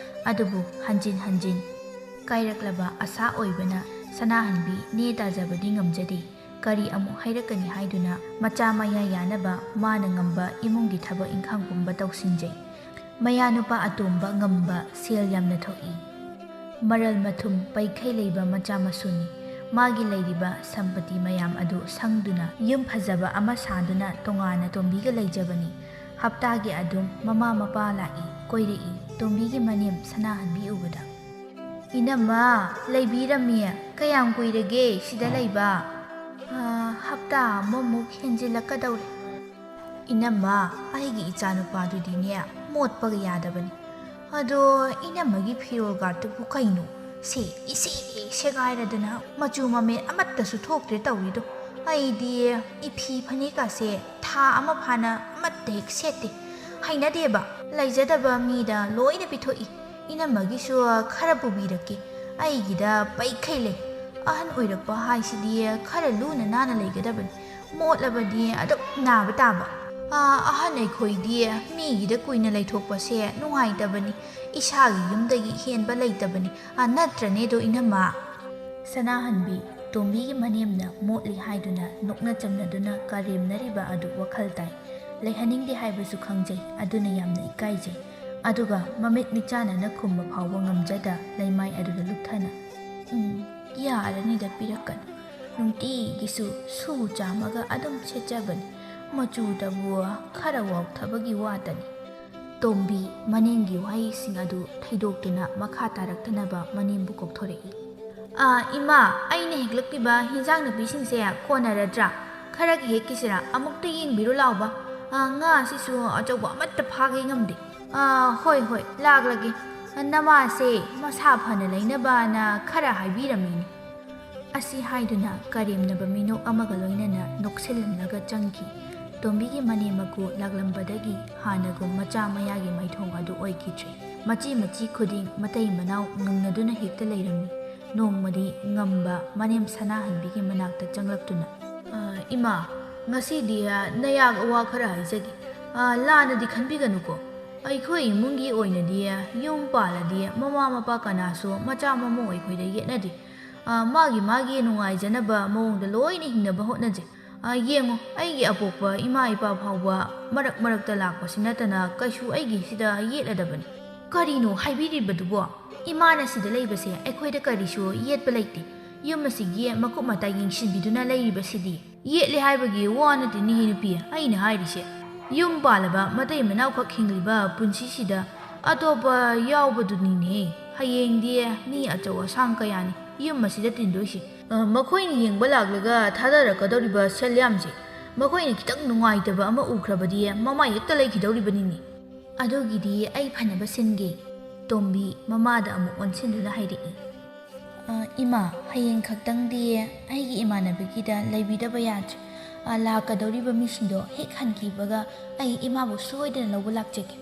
ꯑꯗꯨꯕꯨ ꯍꯟꯖꯤꯟ ꯍꯟꯖꯤꯟ ꯀꯥꯏꯔꯛꯂꯕ ꯑꯁꯥ ꯑꯣꯏꯕꯅ ꯁꯅꯥꯍꯟꯕꯤ ꯅꯦ ꯇꯥꯖꯕꯗꯤ ꯉꯝꯖꯗꯦ꯫ ꯀꯔꯤ ꯑꯃꯨꯛ ꯍꯥꯏꯔꯛꯀꯅꯤ ꯍꯥꯏꯗꯨꯅ ꯃꯆꯥ ꯃꯌꯥ ꯌꯥꯅꯕ ꯃꯥꯅ ꯉꯝꯕ ꯏꯃꯨꯡꯒꯤ ꯊꯕꯛ ꯏꯪꯈꯥꯡ ꯄꯨꯝꯕ ꯇꯧꯁꯤꯟꯖꯩ꯫ ꯃꯌꯥꯅꯨꯄꯥ ꯑꯇꯣꯝꯕ ꯉꯝꯕ ꯁꯦꯜ ꯌꯥꯝꯅ ꯊꯣꯛꯏ꯫ ꯃꯔꯜ ꯃꯊꯨꯝ ꯄꯩꯈꯩ ꯂꯩꯕ ꯃꯆꯥ ꯃꯁꯨꯅꯤ꯫ ꯃꯥꯒꯤ ꯂꯩꯔꯤꯕ ꯁꯝꯄꯇꯤ ꯃꯌꯥꯝ ꯑꯗꯨ ꯁꯪꯗꯨꯅ ꯌꯨꯝ ꯐꯖꯕ ꯑꯃ ꯁꯥꯗꯨꯅ ꯇꯣꯉꯥꯟꯅ ꯇꯣꯝꯕꯤꯒ ꯂꯩꯖꯕꯅꯤ꯫ ꯍꯞꯇꯥꯒꯤ ꯑꯗꯨꯝ ꯃꯃꯥ ꯃꯄꯥ ꯂꯥꯛꯏ, ꯀꯣꯏꯔꯛꯏ꯫ ꯇꯣꯝꯕꯤꯒꯤ ꯃꯅꯦꯝ ꯁꯅꯥꯍꯟꯕꯤ ꯎꯕꯗ, "ꯏꯅꯝꯃ, ꯂꯩꯕꯤꯔꯝꯃꯤ꯫ ꯀꯌꯥꯝ ꯀꯨꯏꯔꯒꯦ ꯁꯤꯗ ꯂꯩꯕ?" "ꯑ, ꯍꯞꯇꯥ ꯑꯃꯃꯨꯛ ꯍꯦꯟꯖꯤꯜꯂꯛꯀꯗꯧꯔꯦ"꯫ "ꯏꯅꯝꯃ, ꯑꯩꯒꯤ ꯏꯆꯥꯅꯨꯄꯥꯗꯨꯗꯤꯅꯦ, ꯃꯣꯠꯄꯒ ꯌꯥꯗꯕꯅꯤ꯫ ꯑꯗꯣ ꯏꯅꯝꯃꯒꯤ ꯐꯤꯔꯣꯜ ꯒꯥꯔꯗꯨꯕꯨ ꯀꯩꯅꯣ? ꯁꯦ, ꯏꯁꯦ ꯁꯦꯒꯥꯏꯔꯗꯅ ꯃꯆꯨ ꯃꯃꯦꯟ ꯑꯃꯠꯇꯁꯨ ꯊꯣꯛꯇ꯭ꯔꯦ ꯇꯧꯔꯤꯗꯣ꯫ ꯑꯩꯗꯤ ꯏꯐꯤ ꯐꯅꯦꯛꯀꯥꯁꯦ ꯊꯥ ꯑꯃ ꯐꯥꯅ ꯑꯃꯠꯇ ꯍꯦꯛ ꯁꯦꯠꯇꯦ꯫ ꯍꯩꯅꯗꯦꯕ꯫ ꯂꯩꯖꯗꯕ ꯃꯤꯗ ꯂꯣꯏꯅ ꯄꯤꯊꯣꯛꯏ꯫ ꯏꯅꯝꯃꯒꯤꯁꯨ ꯈꯔ ꯄꯨꯕꯤꯔꯛꯀꯦ꯫ ꯑꯩꯒꯤꯗ ꯄꯩꯈꯩ ꯂꯩ꯫ ꯑꯍꯟ ꯑꯣꯏꯔꯛꯄ ꯍꯥꯏꯁꯤꯗꯤ ꯈꯔ ꯂꯨꯅ ꯅꯥꯟꯅ ꯂꯩꯒꯗꯕꯅꯤ꯫ ꯃꯣꯠꯂꯕꯗꯤ ꯑꯗꯨꯝ ꯅꯥꯕ ꯇꯥꯕ꯫ ꯑꯥ, ꯑꯍꯟ ꯑꯩꯈꯣꯏꯗꯤ ꯃꯤꯒꯤꯗ ꯀꯨꯏꯅ ꯂꯩꯊꯣꯛꯄꯁꯦ ꯅꯨꯡꯉꯥꯏꯇꯕꯅꯤ꯫ ꯏꯁꯥꯒꯤ ꯌꯨꯝꯗꯒꯤ ꯍꯦꯟꯕ ꯂꯩꯇꯕꯅꯤ꯫ ꯑꯥ, ꯅꯠꯇ꯭ꯔꯅꯦꯗꯣ, ꯏꯅꯝꯃ?" ꯁꯅꯥꯍꯟꯕꯤ ꯇꯣꯝꯕꯤꯒꯤ ꯃꯅꯦꯝꯅ ꯃꯣꯠꯂꯤ ꯍꯥꯏꯗꯨꯅ ꯅꯣꯛꯅ ꯆꯝꯅꯗꯨꯅ ꯀꯔꯦꯝꯅꯔꯤꯕ ꯑꯗꯨ ꯋꯥꯈꯜ ꯇꯥꯏ꯫ ꯂꯩꯍꯟꯅꯤꯡꯗꯦ ꯍꯥꯏꯕꯁꯨ ꯈꯪꯖꯩ, ꯑꯗꯨꯅ ꯌꯥꯝꯅ ꯏꯀꯥꯏꯖꯩ꯫ ꯑꯗꯨꯒ ꯃꯃꯤꯠ ꯃꯤꯆꯥꯟꯅꯅ ꯈꯨꯝꯕ ꯐꯥꯎꯕ ꯉꯝꯖꯗ ꯂꯩꯃꯥꯏ ꯑꯗꯨꯗ ꯂꯨꯞꯊꯅ, "ꯎꯝ, ꯌꯥꯔꯅꯤꯗ, ꯄꯤꯔꯛꯀꯅꯨ꯫ ꯅꯨꯡꯇꯤꯒꯤꯁꯨ ꯁꯨ ꯆꯥꯝꯃꯒ ꯑꯗꯨꯝ ꯁꯦꯠꯆꯕꯅꯤ꯫ ꯃꯆꯨꯗꯕꯨ ꯈꯔ ꯋꯥꯎꯊꯕꯒꯤ ꯋꯥꯇꯅꯤ꯫ ꯇꯣꯝꯕꯤ ꯃꯅꯦꯝꯒꯤ ꯋꯥꯍꯩꯁꯤꯡ ꯑꯗꯨ ꯊꯩꯗꯣꯛꯇꯨꯅ ꯃꯈꯥ ꯇꯥꯔꯛꯇꯅꯕ ꯃꯅꯦꯝꯕꯨ ꯀꯧꯊꯣꯔꯛꯏ꯫ "ꯑꯥ, ꯏꯃꯥ, ꯑꯩꯅ ꯍꯦꯛꯂꯛꯂꯤꯕ ꯍꯤꯟꯖꯥꯡ ꯅꯥꯄꯤꯁꯤꯡꯁꯦ ꯀꯣꯟꯅꯔꯗ꯭ꯔꯥ? ꯈꯔꯒ ꯍꯦꯛꯈꯤꯁꯤꯔꯥ? ꯑꯃꯨꯛꯇ ꯌꯦꯡꯕꯤꯔꯨ ꯂꯥꯎꯕ꯫ ꯑꯥ, ꯉꯥ ꯑꯁꯤꯁꯨ ꯑꯆꯧꯕ ꯑꯃꯠꯇ ꯐꯥꯒꯦ ꯉꯝꯗꯦ꯫ ꯑꯥ, ꯍꯣꯏ, ꯍꯣꯏ, ꯂꯥꯛꯂꯒꯦ꯫ ꯅꯃꯥꯁꯦ ꯃꯁꯥ ꯐꯅ ꯂꯩꯅꯕꯅ ꯈꯔ ꯍꯥꯏꯕꯤꯔꯝꯃꯤꯅꯤ"꯫ ꯑꯁꯤ ꯍꯥꯏꯗꯨꯅ ꯀꯔꯦꯝꯅꯕ ꯃꯤꯅꯣꯛ ꯑꯃꯒ ꯂꯣꯏꯅꯅ ꯅꯣꯛꯁꯤꯜꯂꯝꯂꯒ ꯆꯪꯈꯤ꯫ ꯇꯣꯝꯕꯤꯒꯤ ꯃꯅꯦꯝ ꯃꯀꯨ ꯂꯥꯛꯂꯝꯕꯗꯒꯤ ꯍꯥꯟꯅꯒꯨꯝ ꯃꯆꯥ ꯃꯌꯥꯒꯤ ꯃꯥꯏꯊꯣꯡ ꯑꯗꯨ ꯑꯣꯏꯈꯤꯗ꯭ꯔꯦ꯫ ꯃꯆꯤ ꯃꯆꯤ ꯈꯨꯗꯤꯡ ꯃꯇꯩ ꯃꯅꯥꯎ ꯉꯪꯅꯗꯨꯅ ꯍꯦꯛꯇ ꯂꯩꯔꯝꯃꯤ꯫ ꯅꯣꯡꯃꯗꯤ ꯉꯝꯕ ꯃꯅꯦꯝ ꯁꯅꯥꯍꯟꯕꯤꯒꯤ ꯃꯅꯥꯛꯇ ꯆꯪꯂꯛꯇꯨꯅ, "ꯑ, ꯏꯃꯥ, ꯉꯁꯤꯗꯤ, ꯑ, ꯅꯌꯥꯛ ꯑꯋꯥ ꯈꯔ ꯍꯥꯏꯖꯒꯦ꯫ ꯑ, ꯂꯥꯟꯅꯗꯤ ꯈꯟꯕꯤꯒꯅꯨꯀꯣ꯫ ꯑꯩꯈꯣꯏ ꯏꯃꯨꯡꯒꯤ ꯑꯣꯏꯅꯗꯤ, ꯑ, ꯌꯨꯝ ꯄꯥꯜꯂꯗꯤ ꯃꯃꯥ ꯃꯄꯥ ꯀꯅꯥꯁꯨ ꯃꯆꯥ ꯃꯃꯧ ꯑꯩꯈꯣꯏꯗ ꯌꯦꯠꯅꯗꯦ꯫ ꯑ, ꯃꯥꯒꯤ ꯃꯥꯒꯤ ꯅꯨꯡꯉꯥꯏꯖꯅꯕ ꯃꯑꯣꯡꯗ ꯂꯣꯏꯅ ꯍꯤꯡꯅꯕ ꯍꯣꯠꯅꯖꯩ꯫ ꯑ, ꯌꯦꯡꯉꯣ, ꯑꯩꯒꯤ ꯑꯄꯣꯛꯄ ꯏꯃꯥ ꯏꯄꯥ ꯐꯥꯎꯕ ꯃꯔꯛ ꯃꯔꯛꯇ ꯂꯥꯛꯄꯁꯤ ꯅꯠꯇꯅ ꯀꯩꯁꯨ ꯑꯩꯒꯤꯁꯤꯗ ꯌꯦꯠꯂꯗꯕꯅꯤ"꯫ "ꯀꯔꯤꯅꯣ ꯍꯥꯏꯕꯤꯔꯤꯕꯗꯨꯕꯣ? ꯏꯃꯥꯅ ꯁꯤꯗ ꯂꯩꯕꯁꯦ ꯑꯩꯈꯣꯏꯗ ꯀꯔꯤꯁꯨ ꯌꯦꯠꯄ ꯂꯩꯇꯦ꯫ ꯌꯨꯝ ꯑꯁꯤꯒꯤ ꯃꯀꯨꯞ ꯃꯇꯥ ꯌꯦꯡꯁꯤꯟꯕꯤꯗꯨꯅ ꯂꯩꯔꯤꯕꯁꯤꯗꯤ"꯫ "ꯌꯦꯠꯂꯦ ꯍꯥꯏꯕꯒꯤ ꯋꯥ ꯅꯠꯇꯦꯅꯦꯍꯦ ꯅꯨꯄꯤ, ꯑꯩꯅ ꯍꯥꯏꯔꯤꯁꯦ꯫ ꯌꯨꯝ ꯄꯥꯜꯂꯕ ꯃꯇꯩ ꯃꯅꯥꯎꯈꯛ ꯍꯤꯡꯂꯤꯕ ꯄꯨꯟꯁꯤꯁꯤꯗ ꯑꯇꯣꯞꯄ ꯌꯥꯎꯕꯗꯨꯅꯤꯅꯦ ꯍꯌꯦꯡꯗꯤ ꯃꯤ ꯑꯆꯧ ꯑꯁꯥꯡ ꯀꯌꯥꯅꯤ ꯌꯨꯝ ꯑꯁꯤꯗ ꯇꯤꯟꯗꯣꯏꯁꯦ꯫ ꯑ, ꯃꯈꯣꯏꯅ ꯌꯦꯡꯕ ꯂꯥꯛꯂꯒ ꯊꯥꯗꯔꯛꯀꯗꯧꯔꯤꯕ ꯁꯦꯜ ꯌꯥꯝꯁꯦ, ꯃꯈꯣꯏꯅ ꯈꯤꯇꯪ ꯅꯨꯡꯉꯥꯏꯇꯕ ꯑꯃ ꯎꯈ꯭ꯔꯕꯗꯤ ꯃꯃꯥꯏ ꯍꯦꯛꯇ ꯂꯩꯈꯤꯗꯧꯔꯤꯕꯅꯤꯅꯦ"꯫ "ꯑꯗꯨꯒꯤꯗꯤ ꯑꯩ ꯐꯅꯕ ꯁꯤꯟꯒꯦ"꯫ ꯇꯣꯝꯕꯤ ꯃꯃꯥꯗ ꯑꯃꯨꯛ ꯑꯣꯟꯁꯤꯟꯗꯨꯅ ꯍꯥꯏꯔꯛꯏ꯫ "ꯑ, ꯏꯃꯥ, ꯍꯌꯦꯡ ꯈꯛꯇꯪꯗꯤ ꯑꯩꯒꯤ ꯏꯃꯥꯟꯅꯕꯤꯒꯤꯗ ꯂꯩꯕꯤꯗꯕ ꯌꯥꯗ꯭ꯔꯦ꯫ ꯑ, ꯂꯥꯛꯀꯗꯧꯔꯤꯕ ꯃꯤꯁꯤꯡꯗꯣ ꯍꯦꯛ ꯍꯟꯈꯤꯕꯒ ꯑꯩ ꯏꯃꯥꯕꯨ ꯁꯣꯏꯗꯅ ꯂꯧꯕ ꯂꯥꯛꯆꯒꯦ"꯫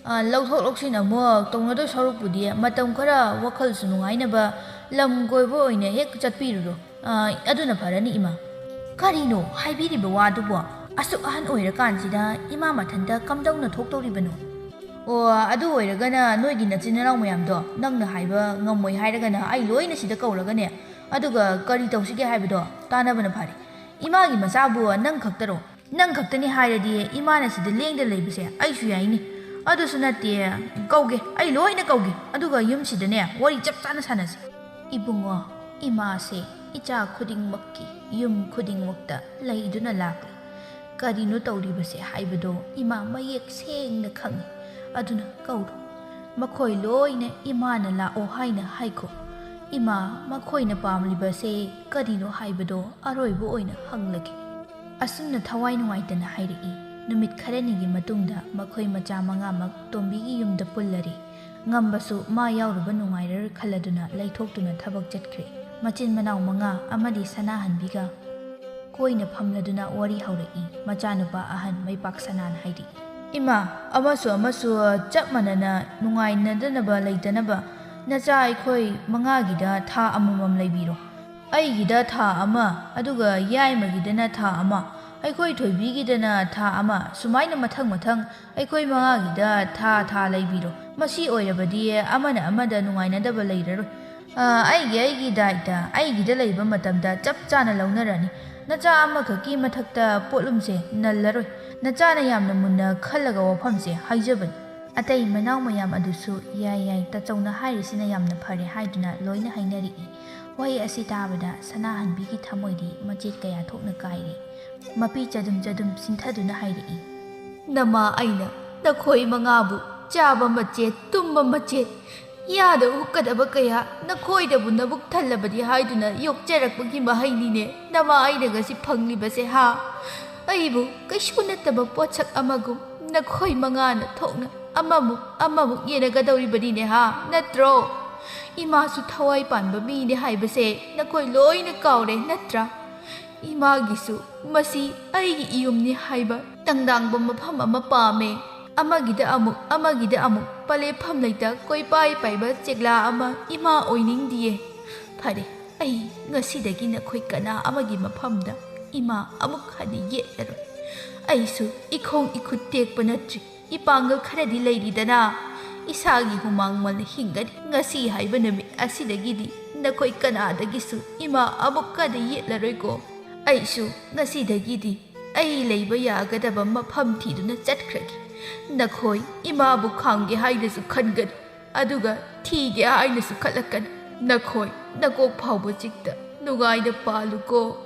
"ꯑ, ꯂꯧꯊꯣꯛ ꯂꯧꯁꯤꯟ ꯑꯃꯨꯛ ꯇꯧꯅꯗꯣꯏ ꯁꯔꯨꯛꯄꯨꯗꯤ ꯃꯇꯝ ꯈꯔ ꯋꯥꯈꯜꯁꯨ ꯅꯨꯡꯉꯥꯏꯅꯕ ꯂꯝ ꯀꯣꯏꯕ ꯑꯣꯏꯅ ꯍꯦꯛ ꯆꯠꯄꯤꯔꯨꯔꯣ꯫ ꯑ, ꯑꯗꯨꯅ ꯐꯔꯅꯤ, ꯏꯃꯥ"꯫ "ꯀꯔꯤꯅꯣ ꯍꯥꯏꯕꯤꯔꯤꯕ ꯋꯥꯗꯨꯕꯣ? ꯑꯁꯨꯛ ꯑꯍꯟ ꯑꯣꯏꯔꯀꯥꯟꯁꯤꯗ ꯏꯃꯥ ꯃꯊꯟꯇ ꯀꯝꯗꯧꯅ ꯊꯣꯛꯇꯧꯔꯤꯕꯅꯣ?" "ꯑꯣ, ꯑꯗꯨ ꯑꯣꯏꯔꯒꯅ ꯅꯣꯏꯒꯤ ꯅꯆꯤꯟ ꯅꯅꯥꯎ ꯃꯌꯥꯝꯗꯣ ꯅꯪꯅ ꯍꯥꯏꯕ ꯉꯝꯃꯣꯏ ꯍꯥꯏꯔꯒꯅ ꯑꯩ ꯂꯣꯏꯅ ꯁꯤꯗ ꯀꯧꯔꯒꯅꯦ, ꯑꯗꯨꯒ ꯀꯔꯤ ꯇꯧꯁꯤꯒꯦ ꯍꯥꯏꯕꯗꯣ ꯇꯥꯟꯅꯕꯅ ꯐꯔꯦ꯫ ꯏꯃꯥꯒꯤ ꯃꯆꯥꯕꯨ ꯅꯪ ꯈꯛꯇꯔꯣ? ꯅꯪ ꯈꯛꯇꯅꯤ ꯍꯥꯏꯔꯗꯤ ꯏꯃꯥꯅ ꯁꯤꯗ ꯂꯦꯡꯗꯅ ꯂꯩꯕꯁꯦ ꯑꯩꯁꯨ ꯌꯥꯏꯅꯦ꯫ ꯑꯗꯨꯁꯨ ꯅꯠꯇꯦ, ꯀꯧꯒꯦ, ꯑꯩ ꯂꯣꯏꯅ ꯀꯧꯒꯦ, ꯑꯗꯨꯒ ꯌꯨꯝꯁꯤꯗꯅꯦ ꯋꯥꯔꯤ ꯆꯞ ꯆꯥꯅ ꯁꯥꯟꯅꯁꯤ"꯫ "ꯏꯕꯨꯡꯉꯣ, ꯏꯃꯥꯁꯦ ꯏꯆꯥ ꯈꯨꯗꯤꯡꯃꯛꯀꯤ ꯌꯨꯝ ꯈꯨꯗꯤꯡꯃꯛꯇ ꯂꯩꯗꯨꯅ ꯂꯥꯛꯂꯤ꯫ ꯀꯔꯤꯅꯣ ꯇꯧꯔꯤꯕꯁꯦ ꯍꯥꯏꯕꯗꯣ ꯏꯃꯥ ꯃꯌꯦꯛ ꯁꯦꯡꯅ ꯈꯪꯏ꯫ ꯑꯗꯨꯅ ꯀꯧꯔꯣ꯫ ꯃꯈꯣꯏ ꯂꯣꯏꯅ ꯏꯃꯥꯅ ꯂꯥꯛꯑꯣ ꯍꯥꯏꯅ ꯍꯥꯏꯈꯣ꯫ ꯏꯃꯥ, ꯃꯈꯣꯏꯅ ꯄꯥꯝꯂꯤꯕꯁꯦ ꯀꯔꯤꯅꯣ ꯍꯥꯏꯕꯗꯣ ꯑꯔꯣꯏꯕ ꯑꯣꯏꯅ ꯍꯪꯂꯒꯦ꯫ ꯑꯁꯨꯝꯅ ꯊꯋꯥꯏ ꯅꯨꯡꯉꯥꯏꯇꯅ ꯍꯥꯏꯔꯛꯏ꯫ ꯅꯨꯃꯤꯠ ꯈꯔꯅꯤꯒꯤ ꯃꯇꯨꯡꯗ ꯃꯈꯣꯏ ꯃꯆꯥ ꯃꯉꯥꯃꯛ ꯇꯣꯝꯕꯤꯒꯤ ꯌꯨꯝꯗ ꯄꯨꯜꯂꯔꯦ꯫ ꯉꯝꯕꯁꯨ ꯃꯥ ꯌꯥꯎꯔꯨꯕ ꯅꯨꯡꯉꯥꯏꯔꯔꯣꯏ ꯈꯜꯂꯗꯨꯅ ꯂꯩꯊꯣꯛꯇꯨꯅ ꯊꯕꯛ ꯆꯠꯈ꯭ꯔꯦ꯫ ꯃꯆꯤꯟ ꯃꯅꯥꯎ ꯃꯉꯥ ꯑꯃꯗꯤ ꯁꯅꯥꯍꯟꯕꯤꯒ ꯀꯣꯏꯅ ꯐꯝꯂꯗꯨꯅ ꯋꯥꯔꯤ ꯍꯧꯔꯛꯏ꯫ ꯃꯆꯥꯅꯨꯄꯥ ꯑꯍꯟ ꯃꯩꯄꯥꯛ ꯁꯅꯥꯅ ꯍꯥꯏꯔꯤ, "ꯏꯃꯥ, ꯑꯃꯁꯨ ꯑꯃꯁꯨ ꯆꯞ ꯃꯥꯟꯅꯅ ꯅꯨꯡꯉꯥꯏꯅꯗꯅꯕ ꯂꯩꯇꯅꯕ ꯅꯆꯥ ꯑꯩꯈꯣꯏ ꯃꯉꯥꯒꯤꯗ ꯊꯥ ꯑꯃꯃꯝ ꯂꯩꯕꯤꯔꯣ꯫ ꯑꯩꯒꯤꯗ ꯊꯥ ꯑꯃ, ꯑꯗꯨꯒ ꯌꯥꯏꯃꯒꯤꯗꯅ ꯊꯥ ꯑꯃ, ꯑꯩꯈꯣꯏ ꯊꯣꯏꯕꯤꯒꯤꯗꯅ ꯊꯥ ꯑꯃ, ꯁꯨꯃꯥꯏꯅ ꯃꯊꯪ ꯃꯊꯪ ꯑꯩꯈꯣꯏ ꯃꯉꯥꯒꯤꯗ ꯊꯥ ꯊꯥ ꯂꯩꯕꯤꯔꯣ꯫ ꯃꯁꯤ ꯑꯣꯏꯔꯕꯗꯤ ꯑꯃꯅ ꯑꯃꯗ ꯅꯨꯡꯉꯥꯏꯅꯗꯕ ꯂꯩꯔꯔꯣꯏ꯫ ꯑ, ꯑꯩꯒꯤ ꯑꯩꯒꯤ ꯗꯥꯏꯇ ꯑꯩꯒꯤꯗ ꯂꯩꯕ ꯃꯇꯝꯗ ꯆꯞ ꯆꯥꯅ ꯂꯧꯅꯔꯅꯤ꯫ ꯅꯆꯥ ꯑꯃꯈꯛꯀꯤ ꯃꯊꯛꯇ ꯄꯣꯠꯂꯨꯝꯁꯦ ꯅꯜꯂꯔꯣꯏ꯫ ꯅꯆꯥꯅ ꯌꯥꯝꯅ ꯃꯨꯟꯅ ꯈꯜꯂꯒ ꯋꯥꯐꯝꯁꯦ ꯍꯥꯏꯖꯕꯅꯤ꯫" ꯑꯇꯩ ꯃꯅꯥꯎ ꯃꯌꯥꯝ ꯑꯗꯨꯁꯨ, "ꯌꯥꯏ, ꯌꯥꯏ, ꯇꯥꯆꯧꯅ ꯍꯥꯏꯔꯤꯁꯤꯅ ꯌꯥꯝꯅ ꯐꯔꯦ" ꯍꯥꯏꯗꯨꯅ ꯂꯣꯏꯅ ꯍꯥꯏꯅꯔꯛꯏ꯫ ꯋꯥꯍꯩ ꯑꯁꯤ ꯇꯥꯕꯗ ꯁꯅꯥꯍꯟꯕꯤꯒꯤ ꯊꯃꯣꯏꯗꯤ ꯃꯆꯦꯠ ꯀꯌꯥ ꯊꯣꯛꯅ ꯀꯥꯏꯔꯦ꯫ ꯃꯄꯤ ꯆꯗꯨꯝ ꯆꯗꯨꯝ ꯁꯤꯟꯊꯗꯨꯅ ꯍꯥꯏꯔꯛꯏ, "ꯅꯃꯥ ꯑꯩꯅ ꯅꯈꯣꯏ ꯃꯉꯥꯕꯨ ꯆꯥꯕ ꯃꯆꯦꯠ, ꯇꯨꯝꯕ ꯃꯆꯦꯠ, ꯌꯥꯗ ꯎꯛꯀꯗꯕ ꯀꯌꯥ ꯅꯈꯣꯏꯗꯕꯨ ꯅꯕꯨꯛ ꯊꯜꯂꯕꯗꯤ ꯍꯥꯏꯗꯨꯅ ꯌꯣꯛꯆꯔꯛꯄꯒꯤ ꯃꯍꯩꯅꯤꯅꯦ ꯅꯃꯥ ꯑꯩꯅ ꯉꯁꯤ ꯐꯪꯂꯤꯕꯁꯦ ꯍꯥ? ꯑꯩꯕꯨ ꯀꯩꯁꯨ ꯅꯠꯇꯕ ꯄꯣꯠꯁꯛ ꯑꯃꯒꯨꯝ ꯅꯈꯣꯏ ꯃꯉꯥꯅ ꯊꯣꯛꯅ ꯑꯃꯃꯨꯛ ꯑꯃꯃꯨꯛ ꯌꯦꯟꯅꯒꯗꯧꯔꯤꯕꯅꯤꯅꯦ ꯍꯥ? ꯅꯠꯇ꯭ꯔꯣ? ꯏꯃꯥꯁꯨ ꯊꯋꯥꯏ ꯄꯥꯟꯕ ꯃꯤꯅꯦ ꯍꯥꯏꯕꯁꯦ ꯅꯈꯣꯏ ꯂꯣꯏꯅ ꯀꯥꯎꯔꯦ ꯅꯠꯇ꯭ꯔꯥ? ꯏꯃꯥꯒꯤꯁꯨ ꯃꯁꯤ ꯑꯩꯒꯤ ꯏꯌꯨꯝꯅꯤ ꯍꯥꯏꯕ ꯇꯪꯗꯥꯡꯕ ꯃꯐꯝ ꯑꯃ ꯄꯥꯝꯃꯦ꯫ ꯑꯃꯒꯤꯗ ꯑꯃꯨꯛ, ꯑꯃꯒꯤꯗ ꯑꯃꯨꯛ ꯄꯂꯦꯞꯐꯝ ꯂꯩꯇ ꯀꯣꯏꯄꯥꯏ ꯄꯥꯏꯕ ꯆꯦꯛꯂꯥ ꯑꯃ ꯏꯃꯥ ꯑꯣꯏꯅꯤꯡꯗꯤꯌꯦ꯫ ꯐꯔꯦ, ꯑꯩ ꯉꯁꯤꯗꯒꯤ ꯅꯈꯣꯏ ꯀꯅꯥ ꯑꯃꯒꯤ ꯃꯐꯝꯗ ꯏꯃꯥ ꯑꯃꯨꯛ ꯍꯟꯅ ꯌꯦꯠꯂꯔꯣꯏ꯫ ꯑꯩꯁꯨ ꯏꯈꯣꯡ ꯏꯈꯨꯠ ꯇꯦꯛꯄ ꯅꯠꯇ꯭ꯔꯤ, ꯏꯄꯥꯡꯒꯜ ꯈꯔꯗꯤ ꯂꯩꯔꯤꯗꯅ꯫ ꯏꯁꯥꯒꯤ ꯍꯨꯃꯥꯡ ꯃꯜꯅ ꯍꯤꯡꯒꯅꯤ꯫ ꯉꯁꯤ ꯍꯥꯏꯕ ꯅꯨꯃꯤꯠ ꯑꯁꯤꯗꯒꯤꯗꯤ ꯅꯈꯣꯏ ꯀꯅꯥꯗꯒꯤꯁꯨ ꯏꯃꯥ ꯑꯃꯨꯛ ꯍꯟꯅ ꯌꯦꯠꯂꯔꯣꯏꯀꯣ꯫ ꯑꯩꯁꯨ ꯉꯁꯤꯗꯒꯤꯗꯤ ꯑꯩ ꯂꯩꯕ ꯌꯥꯒꯗꯕ ꯃꯐꯝ ꯊꯤꯗꯨꯅ ꯆꯠꯈ꯭ꯔꯒꯦ꯫ ꯅꯈꯣꯏ ꯏꯃꯥꯕꯨ ꯈꯥꯝꯒꯦ ꯍꯥꯏꯅꯁꯨ ꯈꯟꯒꯅꯨ, ꯑꯗꯨꯒ ꯊꯤꯒꯦ ꯍꯥꯏꯅꯁꯨ ꯈꯜꯂꯛꯀꯅꯨ꯫ "ꯅꯈꯣꯏ ꯅꯀꯣꯛ ꯐꯥꯎꯕ ꯆꯤꯛꯇ ꯅꯨꯡꯉꯥꯏꯅ ꯄꯥꯜꯂꯨꯀꯣ,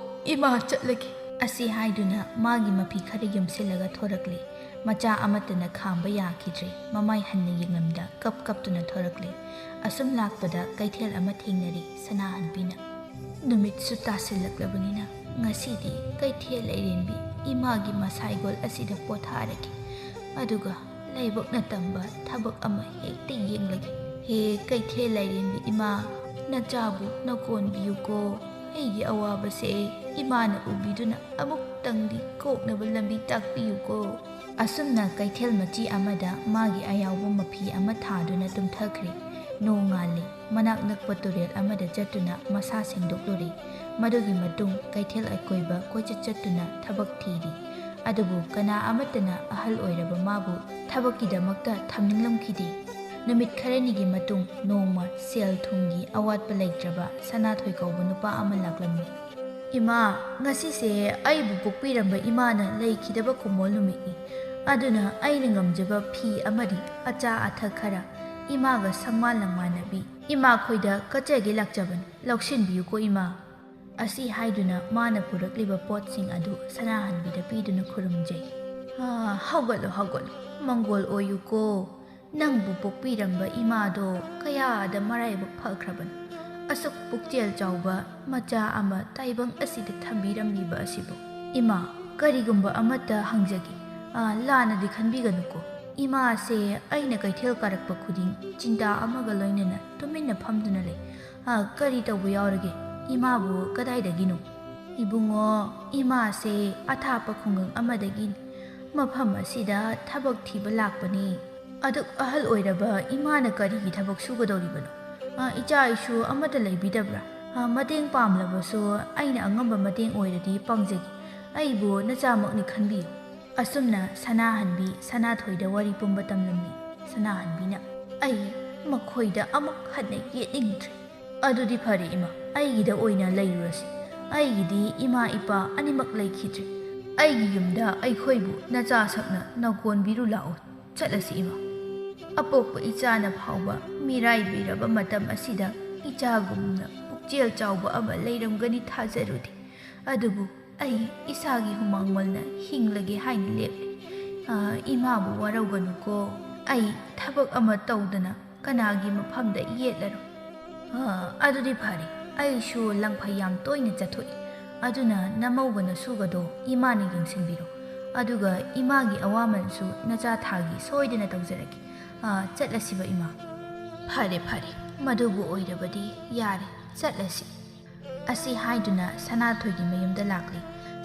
ꯏꯃꯥ ꯆꯠꯂꯒꯦ꯫" ꯑꯁꯤ ꯍꯥꯏꯗꯨꯅ ꯃꯥꯒꯤ ꯃꯐꯤ ꯈꯔ ꯌꯨꯝꯁꯤꯜꯂꯒ ꯊꯣꯔꯛꯂꯦ꯫ ꯃꯆꯥ ꯑꯃꯠꯇꯅ ꯈꯥꯝꯕ ꯌꯥꯈꯤꯗ꯭ꯔꯦ꯫ ꯃꯃꯥꯏ ꯍꯟꯅ ꯌꯦꯡꯂꯝꯗ ꯀꯞ ꯀꯞꯇꯨꯅ ꯊꯣꯔꯛꯂꯦ꯫ ꯑꯁꯨꯝ ꯂꯥꯛꯄꯗ ꯀꯩꯊꯦꯜ ꯑꯃ ꯊꯦꯡꯅꯔꯦ ꯁꯅꯥꯍꯟꯕꯤꯅ꯫ "ꯅꯨꯃꯤꯠꯁꯨ ꯇꯥꯁꯤꯜꯂꯛꯂꯕꯅꯤꯅ ꯉꯁꯤꯗꯤ ꯀꯩꯊꯦꯜ ꯂꯩꯔꯦꯝꯕꯤ ꯏꯃꯥꯒꯤ ꯃꯁꯥꯏꯒꯣꯜ ꯑꯁꯤꯗ ꯄꯣꯊꯥꯔꯒꯦ꯫ ꯑꯗꯨꯒ ꯂꯥꯏꯕꯛꯅ ꯇꯝꯕ ꯊꯕꯛ ꯑꯃ ꯍꯦꯛꯇ ꯌꯦꯡꯂꯒꯦ꯫ ꯍꯦ ꯀꯩꯊꯦꯜ ꯂꯥꯏꯔꯦꯝꯕꯤ ꯏꯃꯥ, ꯅꯆꯥꯕꯨ ꯅꯀꯣꯟꯕꯤꯌꯨꯀꯣ꯫ ꯑꯩꯒꯤ ꯑꯋꯥꯕꯁꯦ ꯏꯃꯥꯅ ꯎꯕꯤꯗꯨꯅ ꯑꯃꯨꯛꯇꯪꯗꯤ ꯀꯣꯛꯅꯕ ꯂꯝꯕꯤ ꯇꯥꯛꯄꯤꯌꯨꯀꯣ꯫" ꯑꯁꯨꯝꯅ ꯀꯩꯊꯦꯜ ꯃꯆꯤ ꯑꯃꯗ ꯃꯥꯒꯤ ꯑꯌꯥꯎꯕ ꯃꯐꯤ ꯑꯃ ꯊꯥꯗꯨꯅ ꯇꯨꯝꯊꯈ꯭ꯔꯦ꯫ ꯅꯣꯡꯉꯥꯜꯂꯦ꯫ ꯃꯅꯥꯛ ꯅꯛꯄ ꯇꯨꯔꯦꯜ ꯑꯃꯗ ꯆꯠꯇꯨꯅ ꯃꯁꯥ ꯁꯦꯡꯗꯣꯛꯂꯨꯔꯦ꯫ ꯃꯗꯨꯒꯤ ꯃꯇꯨꯡ ꯀꯩꯊꯦꯜ ꯑꯀꯣꯏꯕ ꯀꯣꯏꯆꯠ ꯆꯠꯇꯨꯅ ꯊꯕꯛ ꯊꯤꯔꯤ꯫ ꯑꯗꯨꯕꯨ ꯀꯅꯥ ꯑꯃꯠꯇꯅ ꯑꯍꯜ ꯑꯣꯏꯔꯕ ꯃꯥꯕꯨ ꯊꯕꯛꯀꯤꯗꯃꯛꯇ ꯊꯝꯅꯤꯡꯂꯝꯈꯤꯗꯦ꯫ ꯅꯨꯃꯤꯠ ꯈꯔꯅꯤꯒꯤ ꯃꯇꯨꯡ ꯅꯣꯡꯃ ꯁꯦꯜ ꯊꯨꯝꯒꯤ ꯑꯋꯥꯠꯄ ꯂꯩꯇ꯭ꯔꯕ ꯁꯅꯥꯊꯣꯏ ꯀꯧꯕ ꯅꯨꯄꯥ ꯑꯃ ꯂꯥꯛꯂꯝꯃꯤ꯫ "ꯏꯃꯥ, ꯉꯁꯤꯁꯦ ꯑꯩꯕꯨ ꯄꯣꯛꯄꯤꯔꯝꯕ ꯏꯃꯥꯅ ꯂꯩꯈꯤꯗꯕ ꯀꯨꯝꯑꯣꯜ ꯅꯨꯃꯤꯠꯅꯤ꯫ ꯑꯗꯨꯅ ꯑꯩꯅ ꯉꯝꯖꯕ ꯐꯤ ꯑꯃꯗꯤ ꯑꯆꯥ ꯑꯊꯛ ꯈꯔ ꯏꯃꯥꯒ ꯁꯪꯃꯥꯟ ꯂꯪꯃꯥꯟꯅꯕꯤ ꯏꯃꯥꯈꯣꯏꯗ ꯀꯠꯆꯒꯦ ꯂꯥꯛꯆꯕꯅꯤ꯫ ꯂꯧꯁꯤꯟꯕꯤꯌꯨꯀꯣ ꯏꯃꯥ꯫" ꯑꯁꯤ ꯍꯥꯏꯗꯨꯅ ꯃꯥꯅ ꯄꯨꯔꯛꯂꯤꯕ ꯄꯣꯠꯁꯤꯡ ꯑꯗꯨ ꯁꯅꯥꯍꯟꯕꯤꯗ ꯄꯤꯗꯨꯅ ꯈꯨꯔꯨꯝꯖꯩ꯫ "ꯑꯥ, ꯍꯧꯒꯠꯂꯣ, ꯍꯧꯒꯠꯂꯣ, ꯃꯪꯒꯣꯜ ꯑꯣꯏꯌꯨꯀꯣ꯫ ꯅꯪꯕꯨ ꯄꯣꯛꯄꯤꯔꯝꯕ ꯏꯃꯥꯗꯣ ꯀꯌꯥꯗ ꯃꯔꯥꯏꯕꯛ ꯐꯈ꯭ꯔꯕꯅꯣ, ꯑꯁꯨꯛ ꯄꯨꯛꯆꯦꯜ ꯆꯥꯎꯕ ꯃꯆꯥ ꯑꯃ ꯇꯥꯏꯕꯪ ꯑꯁꯤꯗ ꯊꯝꯕꯤꯔꯝꯂꯤꯕ ꯑꯁꯤꯕꯨ꯫ ꯏꯃꯥ, ꯀꯔꯤꯒꯨꯝꯕ ꯑꯃꯠꯇ ꯍꯪꯖꯒꯦ, ꯑꯥ, ꯂꯥꯟꯅꯗꯤ ꯈꯟꯕꯤꯒꯅꯨꯀꯣ꯫ ꯏꯃꯥꯁꯦ ꯑꯩꯅ ꯀꯩꯊꯦꯜ ꯀꯥꯔꯛꯄ ꯈꯨꯗꯤꯡ ꯆꯤꯟꯇꯥ ꯑꯃꯒ ꯂꯣꯏꯅꯅ ꯇꯨꯃꯤꯟꯅ ꯐꯝꯗꯨꯅ ꯂꯩ꯫ ꯑꯥ, ꯀꯔꯤ ꯇꯧꯕ ꯌꯥꯎꯔꯒꯦ? ꯏꯃꯥꯕꯨ ꯀꯗꯥꯏꯗꯒꯤꯅꯣ?" "ꯏꯕꯨꯡꯉꯣ, ꯏꯃꯥꯁꯦ ꯑꯊꯥꯞꯄ ꯈꯨꯡꯒꯪ ꯑꯃꯗꯒꯤ ꯃꯐꯝ ꯑꯁꯤꯗ ꯊꯕꯛ ꯊꯤꯕ ꯂꯥꯛꯄꯅꯤ꯫" "ꯑꯗꯨꯛ ꯑꯍꯜ ꯑꯣꯏꯔꯕ ꯏꯃꯥꯅ ꯀꯔꯤꯒꯤ ꯊꯕꯛ ꯁꯨꯒꯗꯧꯔꯤꯕꯅꯣ? ꯑꯥ, ꯏꯆꯥ ꯏꯁꯨ ꯑꯃꯠꯇ ꯂꯩꯕꯤꯗꯕ꯭ꯔꯥ? ꯑꯥ, ꯃꯇꯦꯡ ꯄꯥꯝꯂꯕꯁꯨ ꯑꯩꯅ ꯑꯉꯝꯕ ꯃꯇꯦꯡ ꯑꯣꯏꯔꯗꯤ ꯄꯥꯡꯖꯒꯦ꯫ ꯑꯩꯕꯨ ꯅꯆꯥꯃꯛꯅꯤ ꯈꯟꯕꯤꯌꯨ꯫" ꯑꯁꯨꯝꯅ ꯁꯅꯥꯍꯟꯕꯤ ꯁꯅꯥꯊꯣꯏꯗ ꯋꯥꯔꯤ ꯄꯨꯝꯕ ꯇꯝꯂꯝꯃꯤ꯫ ꯁꯅꯥꯍꯟꯕꯤꯅ, "ꯑꯩ ꯃꯈꯣꯏꯗ ꯑꯃꯨꯛ ꯍꯟꯅ ꯌꯦꯠꯅꯤꯡꯗ꯭ꯔꯦ꯫ ꯑꯗꯨꯗꯤ ꯐꯔꯦ ꯏꯃꯥ, ꯑꯩꯒꯤꯗ ꯑꯣꯏꯅ ꯂꯩꯔꯨꯔꯁꯤ꯫ ꯑꯩꯒꯤꯗꯤ ꯏꯃꯥ ꯏꯄꯥ ꯑꯅꯤꯃꯛ ꯂꯩꯈꯤꯗ꯭ꯔꯦ꯫ ꯑꯩꯒꯤ ꯌꯨꯝꯗ ꯑꯩꯈꯣꯏꯕꯨ ꯅꯆꯥ ꯁꯛꯅ ꯅꯀꯣꯟꯕꯤꯔꯨ ꯂꯥꯛꯑꯣ꯫ ꯆꯠꯂꯁꯤ ꯏꯃꯥ꯫" ꯑꯄꯣꯛꯄ ꯏꯆꯥꯅ ꯐꯥꯎꯕ ꯃꯤꯔꯥꯏꯕꯤꯔꯕ ꯃꯇꯝ ꯑꯁꯤꯗ ꯏꯆꯥꯒꯨꯝꯅ ꯄꯨꯛꯆꯦꯜ ꯆꯥꯎꯕ ꯑꯃ ꯂꯩꯔꯝꯒꯅꯤ ꯊꯥꯖꯔꯨꯗꯦ꯫ ꯑꯗꯨꯕꯨ ꯑꯩ ꯏꯁꯥꯒꯤ ꯍꯨꯃꯥꯡ ꯃꯜꯅ ꯍꯤꯡꯂꯒꯦ ꯍꯥꯏꯅ ꯂꯦꯞꯂꯦ꯫ ꯑ, ꯏꯃꯥꯕꯨ ꯋꯥꯔꯧꯒꯅꯨꯀꯣ꯫ ꯑꯩ ꯊꯕꯛ ꯑꯃ ꯇꯧꯗꯅ ꯀꯅꯥꯒꯤ ꯃꯐꯝꯗ ꯌꯦꯠꯂꯔꯣꯏ꯫ ꯑ, ꯑꯗꯨꯗꯤ ꯐꯔꯦ, ꯑꯩꯁꯨ ꯂꯪꯐꯩ ꯌꯥꯝ ꯇꯣꯏꯅ ꯆꯠꯊꯣꯛꯏ, ꯑꯗꯨꯅ ꯅꯃꯧꯒ ꯅꯁꯨꯒꯗꯣ ꯏꯃꯥꯅ ꯌꯦꯡꯁꯤꯟꯕꯤꯔꯣ꯫ ꯑꯗꯨꯒ ꯏꯃꯥꯒꯤ ꯑꯋꯥꯃꯟꯁꯨ ꯅꯆꯥ ꯊꯥꯒꯤ ꯁꯣꯏꯗꯅ ꯇꯧꯖꯔꯒꯦ꯫ ꯑ, ꯆꯠꯂꯁꯤꯕ ꯏꯃꯥ꯫ ꯐꯔꯦ ꯐꯔꯦ, ꯃꯗꯨꯕꯨ ꯑꯣꯏꯔꯕꯗꯤ ꯌꯥꯔꯦ, ꯆꯠꯂꯁꯤ꯫ ꯑꯁꯤ ꯍꯥꯏꯗꯨꯅ ꯁꯅꯥꯊꯣꯏꯒꯤ ꯃꯌꯨꯝꯗ ꯂꯥꯛꯂꯤ꯫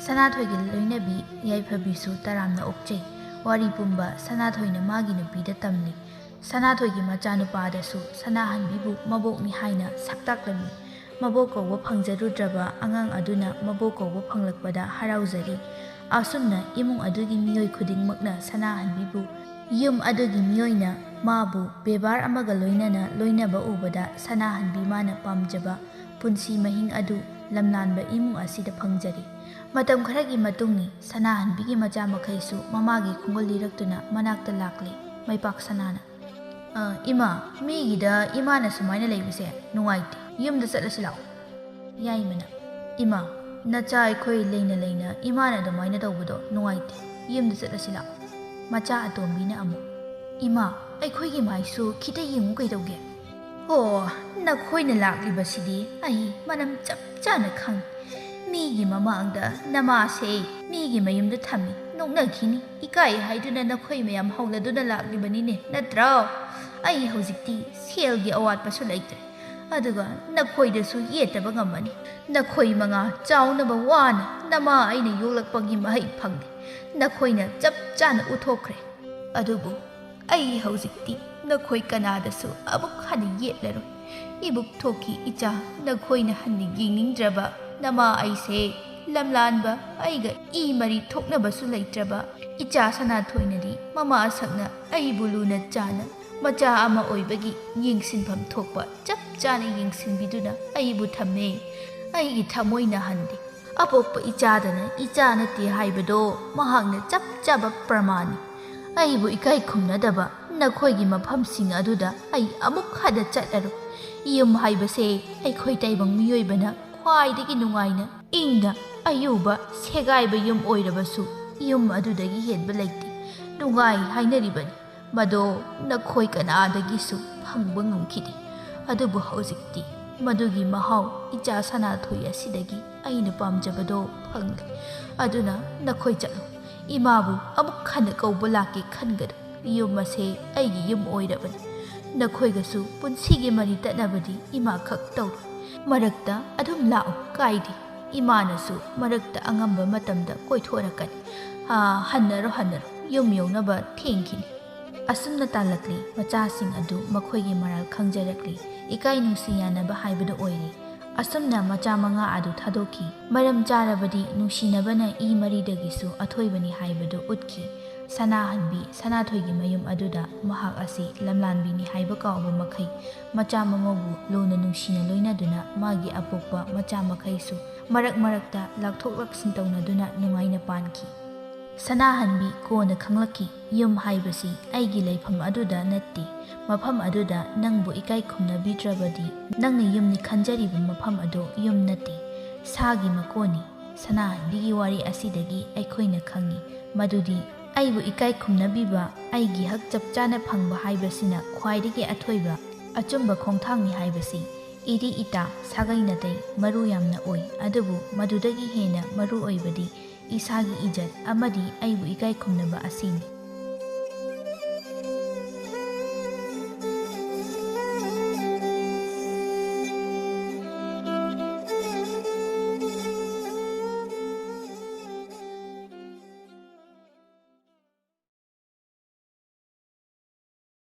ꯁꯅꯥꯊꯣꯏꯒꯤ ꯂꯣꯏꯅꯕꯤ ꯌꯥꯏꯐꯕꯤꯁꯨ ꯇꯔꯥꯝꯅ ꯑꯣꯛꯆꯩ꯫ ꯋꯥꯔꯤ ꯄꯨꯝꯕ ꯁꯅꯥꯊꯣꯏꯅ ꯃꯥꯒꯤ ꯅꯨꯄꯤꯗ ꯇꯝꯂꯤ꯫ ꯁꯅꯥꯊꯣꯏꯒꯤ ꯃꯆꯥꯅꯨꯄꯥꯗꯁꯨ ꯁꯅꯥꯍꯟꯕꯤꯕꯨ ꯃꯕꯣꯛꯅꯤ ꯍꯥꯏꯅ ꯁꯛꯇꯥꯛꯂꯝꯃꯤ꯫ ꯃꯕꯣꯛ ꯀꯧꯕ ꯐꯪꯖꯔꯨꯗ꯭ꯔꯕ ꯑꯉꯥꯡ ꯑꯗꯨꯅ ꯃꯕꯣꯛ ꯀꯧꯕ ꯐꯪꯂꯛꯄꯗ ꯍꯔꯥꯎꯖꯔꯤ꯫ ꯑꯁꯨꯝꯅ ꯏꯃꯨꯡ ꯑꯗꯨꯒꯤ ꯃꯤꯑꯣꯏ ꯈꯨꯗꯤꯡꯃꯛꯅ ꯁꯅꯥꯍꯟꯕꯤꯕꯨ, ꯌꯨꯝ ꯑꯗꯨꯒꯤ ꯃꯤꯑꯣꯏꯅ ꯃꯥꯕꯨ ꯕꯦꯕꯥꯔ ꯑꯃꯒ ꯂꯣꯏꯅꯅ ꯂꯣꯏꯅꯕ ꯎꯕꯗ ꯁꯅꯥꯍꯟꯕꯤ ꯃꯥꯅ ꯄꯥꯝꯖꯕ ꯄꯨꯟꯁꯤ ꯃꯍꯤꯡ ꯑꯗꯨ ꯂꯝꯂꯥꯟꯕ ꯏꯃꯨꯡ ꯑꯁꯤꯗ ꯐꯪꯖꯔꯤ꯫ ꯃꯇꯝ ꯈꯔꯒꯤ ꯃꯇꯨꯡꯅꯤ, ꯁꯅꯥꯍꯟꯕꯤꯒꯤ ꯃꯆꯥ ꯃꯈꯩꯁꯨ ꯃꯃꯥꯒꯤ ꯈꯣꯡꯒꯨꯜ ꯂꯤꯔꯛꯇꯨꯅ ꯃꯅꯥꯛꯇ ꯂꯥꯛꯂꯤ꯫ ꯃꯩꯄꯥꯛ ꯁꯅꯥꯅ, "ꯑ, ꯏꯃꯥ, ꯃꯤꯒꯤꯗ ꯏꯃꯥꯅ ꯁꯨꯃꯥꯏꯅ ꯂꯩꯕꯁꯦ ꯅꯨꯡꯉꯥꯏꯇꯦ꯫ ꯌꯨꯝꯗ ꯆꯠꯂꯁꯤ ꯂꯥꯛꯑꯣ꯫" ꯌꯥꯏꯃꯅ, "ꯏꯃꯥ, ꯅꯆꯥ ꯑꯩꯈꯣꯏ ꯂꯩꯅ ꯂꯩꯅ ꯏꯃꯥꯅ ꯑꯗꯨꯃꯥꯏꯅ ꯇꯧꯕꯗꯣ ꯅꯨꯡꯉꯥꯏꯇꯦ꯫ ꯌꯨꯝꯗ ꯆꯠꯂꯁꯤ ꯂꯥꯛꯑꯣ꯫" ꯃꯆꯥ ꯑꯇꯣꯝꯕꯤꯅ ꯑꯃꯨꯛ, "ꯏꯃꯥ, ꯑꯩꯈꯣꯏꯒꯤ ꯃꯥꯏꯁꯨ ꯈꯤꯇ ꯌꯦꯡꯉꯨ ꯀꯩꯗꯧꯒꯦ?" "ꯑꯣ, ꯅꯈꯣꯏꯅ ꯂꯥꯛꯂꯤꯕꯁꯤꯗꯤ ꯑꯩ ꯃꯔꯝ ꯆꯞ ꯆꯥꯅ ꯈꯪꯏ꯫ ꯃꯤꯒꯤ ꯃꯃꯥꯡꯗ ꯅꯃꯥꯁꯦ ꯃꯤꯒꯤ ꯃꯌꯨꯝꯗ ꯊꯝꯃꯤ, ꯅꯣꯛꯅꯈꯤꯅꯤ꯫ ꯏꯀꯥꯏ ꯍꯥꯏꯗꯨꯅ ꯅꯈꯣꯏ ꯃꯌꯥꯝ ꯍꯧꯅꯗꯨꯅ ꯂꯥꯛꯂꯤꯕꯅꯤꯅꯦ, ꯅꯠꯇ꯭ꯔꯣ? ꯑꯩ ꯍꯧꯖꯤꯛꯇꯤ ꯁꯦꯜꯒꯤ ꯑꯋꯥꯠꯄꯁꯨ ꯂꯩꯇ꯭ꯔꯦ꯫ ꯑꯗꯨꯒ ꯅꯈꯣꯏꯗꯁꯨ ꯌꯦꯠꯇꯕ ꯉꯝꯃꯅꯤ꯫ ꯅꯈꯣꯏ ꯃꯉꯥ ꯆꯥꯎꯅꯕ ꯋꯥꯅ ꯅꯃꯥ ꯑꯩꯅ ꯌꯣꯛꯂꯛꯄꯒꯤ ꯃꯍꯩ ꯐꯪꯂꯦ꯫ ꯅꯈꯣꯏꯅ ꯆꯞ ꯆꯥꯅ ꯎꯠꯊꯣꯛꯈ꯭ꯔꯦ꯫ ꯑꯗꯨꯕꯨ ꯑꯩ ꯍꯧꯖꯤꯛꯇꯤ ꯅꯈꯣꯏ ꯀꯅꯥꯗꯁꯨ ꯑꯃꯨꯛ ꯍꯟꯅ ꯌꯦꯠꯂꯔꯣꯏ꯫ ꯏꯕꯨꯛ ꯊꯣꯛꯀꯤ ꯏꯆꯥ, ꯅꯈꯣꯏꯅ ꯍꯟꯅ ꯌꯦꯡꯅꯤꯡꯗ꯭ꯔꯕ ꯅꯃꯥ ꯑꯩꯁꯦ, ꯂꯝꯂꯥꯟꯕ ꯑꯩꯒ ꯏ ꯃꯔꯤ ꯊꯣꯛꯅꯕꯁꯨ ꯂꯩꯇ꯭ꯔꯕ ꯏꯆꯥ ꯁꯅꯥꯊꯣꯏꯅꯗꯤ ꯃꯃꯥ ꯑꯁꯛꯅ ꯑꯩꯕꯨ ꯂꯨꯅ ꯆꯥꯅ ꯃꯆꯥ ꯑꯃ ꯑꯣꯏꯕꯒꯤ ꯌꯦꯡꯁꯤꯟꯐꯝ ꯊꯣꯛꯄ ꯆꯞ ꯆꯥꯅ ꯌꯦꯡꯁꯤꯟꯕꯤꯗꯨꯅ ꯑꯩꯕꯨ ꯊꯝꯃꯦ꯫ ꯑꯩꯒꯤ ꯊꯃꯣꯏꯅ ꯍꯟꯗꯦ꯫ ꯑꯄꯣꯛꯄ ꯏꯆꯥꯗꯅ ꯏꯆꯥ ꯅꯠꯇꯦ ꯍꯥꯏꯕꯗꯣ ꯃꯍꯥꯛꯅ ꯆꯞ ꯆꯥꯕ ꯄ꯭ꯔꯃꯥꯟꯅꯤ꯫ ꯑꯩꯕꯨ ꯏꯀꯥꯏ ꯈꯨꯝꯅꯗꯕ ꯅꯈꯣꯏꯒꯤ ꯃꯐꯝꯁꯤꯡ ꯑꯗꯨꯗ ꯑꯩ ꯑꯃꯨꯛ ꯍꯟꯅ ꯆꯠꯂꯔꯣꯏ꯫ ꯌꯨꯝ ꯍꯥꯏꯕꯁꯦ ꯑꯩꯈꯣꯏ ꯇꯥꯏꯕꯪ ꯃꯤꯑꯣꯏꯕꯅ ꯈ꯭ꯋꯥꯏꯗꯒꯤ ꯅꯨꯡꯉꯥꯏꯅ ꯏꯪꯅ ꯑꯌꯨꯕ ꯁꯦꯒꯥꯏꯕ ꯌꯨꯝ ꯑꯣꯏꯔꯕꯁꯨ ꯌꯨꯝ ꯑꯗꯨꯗꯒꯤ ꯍꯦꯟꯕ ꯂꯩꯇꯦ꯫ ꯅꯨꯡꯉꯥꯏ ꯍꯥꯏꯅꯔꯤꯕꯅꯤ꯫ ꯃꯗꯣ ꯅꯈꯣꯏ ꯀꯅꯥꯗꯒꯤꯁꯨ ꯐꯪꯕ ꯉꯝꯈꯤꯗꯦ꯫ ꯑꯗꯨꯕꯨ ꯍꯧꯖꯤꯛꯇꯤ ꯃꯗꯨꯒꯤ ꯃꯍꯥꯎ ꯏꯆꯥ ꯁꯅꯥꯊꯣꯏ ꯑꯁꯤꯗꯒꯤ ꯑꯩꯅ ꯄꯥꯝꯖꯕꯗꯣ ꯐꯪꯂꯦ꯫ ꯑꯗꯨꯅ ꯅꯈꯣꯏ ꯆꯠꯂꯨ꯫ ꯏꯃꯥꯕꯨ ꯑꯃꯨꯛ ꯍꯟꯅ ꯀꯧꯕ ꯂꯥꯛꯀꯦ ꯈꯟꯒꯅꯨ꯫ ꯌꯨꯝ ꯑꯁꯦ ꯑꯩꯒꯤ ꯌꯨꯝ ꯑꯣꯏꯔꯕꯅꯤ꯫ ꯅꯈꯣꯏꯒꯁꯨ ꯄꯨꯟꯁꯤꯒꯤ ꯃꯔꯤ ꯇꯠꯅꯕꯗꯤ ꯏꯃꯥ ꯈꯛ ꯇꯧꯔꯣꯏ꯫ ꯃꯔꯛꯇ ꯑꯗꯨꯝ ꯂꯥꯛꯎ, ꯀꯥꯏꯗꯦ꯫ ꯏꯃꯥꯅꯁꯨ ꯃꯔꯛꯇ ꯑꯉꯝꯕ ꯃꯇꯝꯗ ꯀꯣꯏꯊꯣꯔꯛꯀꯅꯤ꯫ ꯑꯥ, ꯍꯟꯅꯔꯣ, ꯍꯟꯅꯔꯣ, ꯌꯨꯝ ꯌꯧꯅꯕ ꯊꯦꯡꯈꯤꯅꯤ꯫ ꯑꯁꯨꯝꯅ ꯇꯥꯜꯂꯛꯂꯤ꯫ ꯃꯆꯥꯁꯤꯡ ꯑꯗꯨ ꯃꯈꯣꯏꯒꯤ ꯃꯔꯥꯜ ꯈꯪꯖꯔꯛꯂꯤ꯫ ꯏꯀꯥꯏ ꯅꯨꯡꯁꯤ ꯌꯥꯅꯕ ꯍꯥꯏꯕꯗꯨ ꯑꯣꯏꯔꯦ꯫ ꯑꯁꯨꯝꯅ ꯃꯆꯥ ꯃꯉꯥ ꯑꯗꯨ ꯊꯥꯗꯣꯛꯈꯤ꯫ ꯃꯔꯝ ꯆꯥꯔꯕꯗꯤ ꯅꯨꯡꯁꯤꯅꯕꯅ ꯏ ꯃꯔꯤꯗꯒꯤꯁꯨ ꯑꯊꯣꯏꯕꯅꯤ ꯍꯥꯏꯕꯗꯨ ꯎꯠꯈꯤ꯫ ꯁꯅꯥꯍꯟꯕꯤ ꯁꯅꯥꯊꯣꯏꯒꯤ ꯃꯌꯨꯝ ꯑꯗꯨꯗ ꯃꯍꯥꯛ ꯑꯁꯤ ꯂꯝꯂꯥꯟꯕꯤꯅꯤ ꯍꯥꯏꯕ ꯀꯥꯎꯕ ꯃꯈꯩ ꯃꯆꯥ ꯃꯃꯧꯕꯨ ꯂꯨꯅ ꯅꯨꯡꯁꯤꯅ ꯂꯣꯏꯅꯗꯨꯅ ꯃꯥꯒꯤ ꯑꯄꯣꯛꯄ ꯃꯆꯥ ꯃꯈꯩꯁꯨ ꯃꯔꯛ ꯃꯔꯛꯇ ꯂꯥꯛꯊꯣꯛ ꯂꯥꯛꯁꯤꯟ ꯇꯧꯅꯗꯨꯅ ꯅꯨꯡꯉꯥꯏꯅ ꯄꯥꯟꯈꯤ꯫ ꯁꯅꯥꯍꯟꯕꯤ ꯀꯣꯟꯅ ꯈꯪꯂꯛꯈꯤ, ꯌꯨꯝ ꯍꯥꯏꯕꯁꯤ ꯑꯩꯒꯤ ꯂꯩꯐꯝ ꯑꯗꯨꯗ ꯅꯠꯇꯦ꯫ ꯃꯐꯝ ꯑꯗꯨꯗ ꯅꯪꯕꯨ ꯏꯀꯥꯏ ꯈꯨꯝꯅꯕꯤꯗ꯭ꯔꯕꯗꯤ ꯅꯪꯅ ꯌꯨꯝꯅꯤ ꯈꯟꯖꯔꯤꯕ ꯃꯐꯝ ꯑꯗꯨ ꯌꯨꯝ ꯅꯠꯇꯦ, ꯁꯥꯒꯤ ꯃꯀꯣꯟꯅꯤ꯫ ꯁꯅꯥꯍꯟꯕꯤꯒꯤ ꯋꯥꯔꯤ ꯑꯁꯤꯗꯒꯤ ꯑꯩꯈꯣꯏꯅ ꯈꯪꯉꯤ ꯃꯗꯨꯗꯤ ꯑꯩꯕꯨ ꯏꯀꯥꯏ ꯈꯨꯝꯅꯕꯤꯕ, ꯑꯩꯒꯤ ꯍꯛ ꯆꯞ ꯆꯥꯅ ꯐꯪꯕ ꯍꯥꯏꯕꯁꯤꯅ ꯈ꯭ꯋꯥꯏꯗꯒꯤ ꯑꯊꯣꯏꯕ ꯑꯆꯨꯝꯕ ꯈꯣꯡꯊꯥꯡꯅꯤ ꯍꯥꯏꯕꯁꯤ ꯏꯔꯤ ꯏꯇꯥ, ꯁꯥꯒꯩ ꯅꯥꯇꯩ ꯃꯔꯨ ꯌꯥꯝꯅ ꯑꯣꯏ꯫ ꯑꯗꯨꯕꯨ ꯃꯗꯨꯗꯒꯤ ꯍꯦꯟꯅ ꯃꯔꯨ ꯑꯣꯏꯕꯗꯤ ꯏꯁꯥꯒꯤ ꯏꯖꯠ ꯑꯃꯗꯤ ꯑꯩꯕꯨ ꯏꯀꯥꯏ ꯈꯨꯝꯅꯕ ꯑꯁꯤꯅꯤ꯫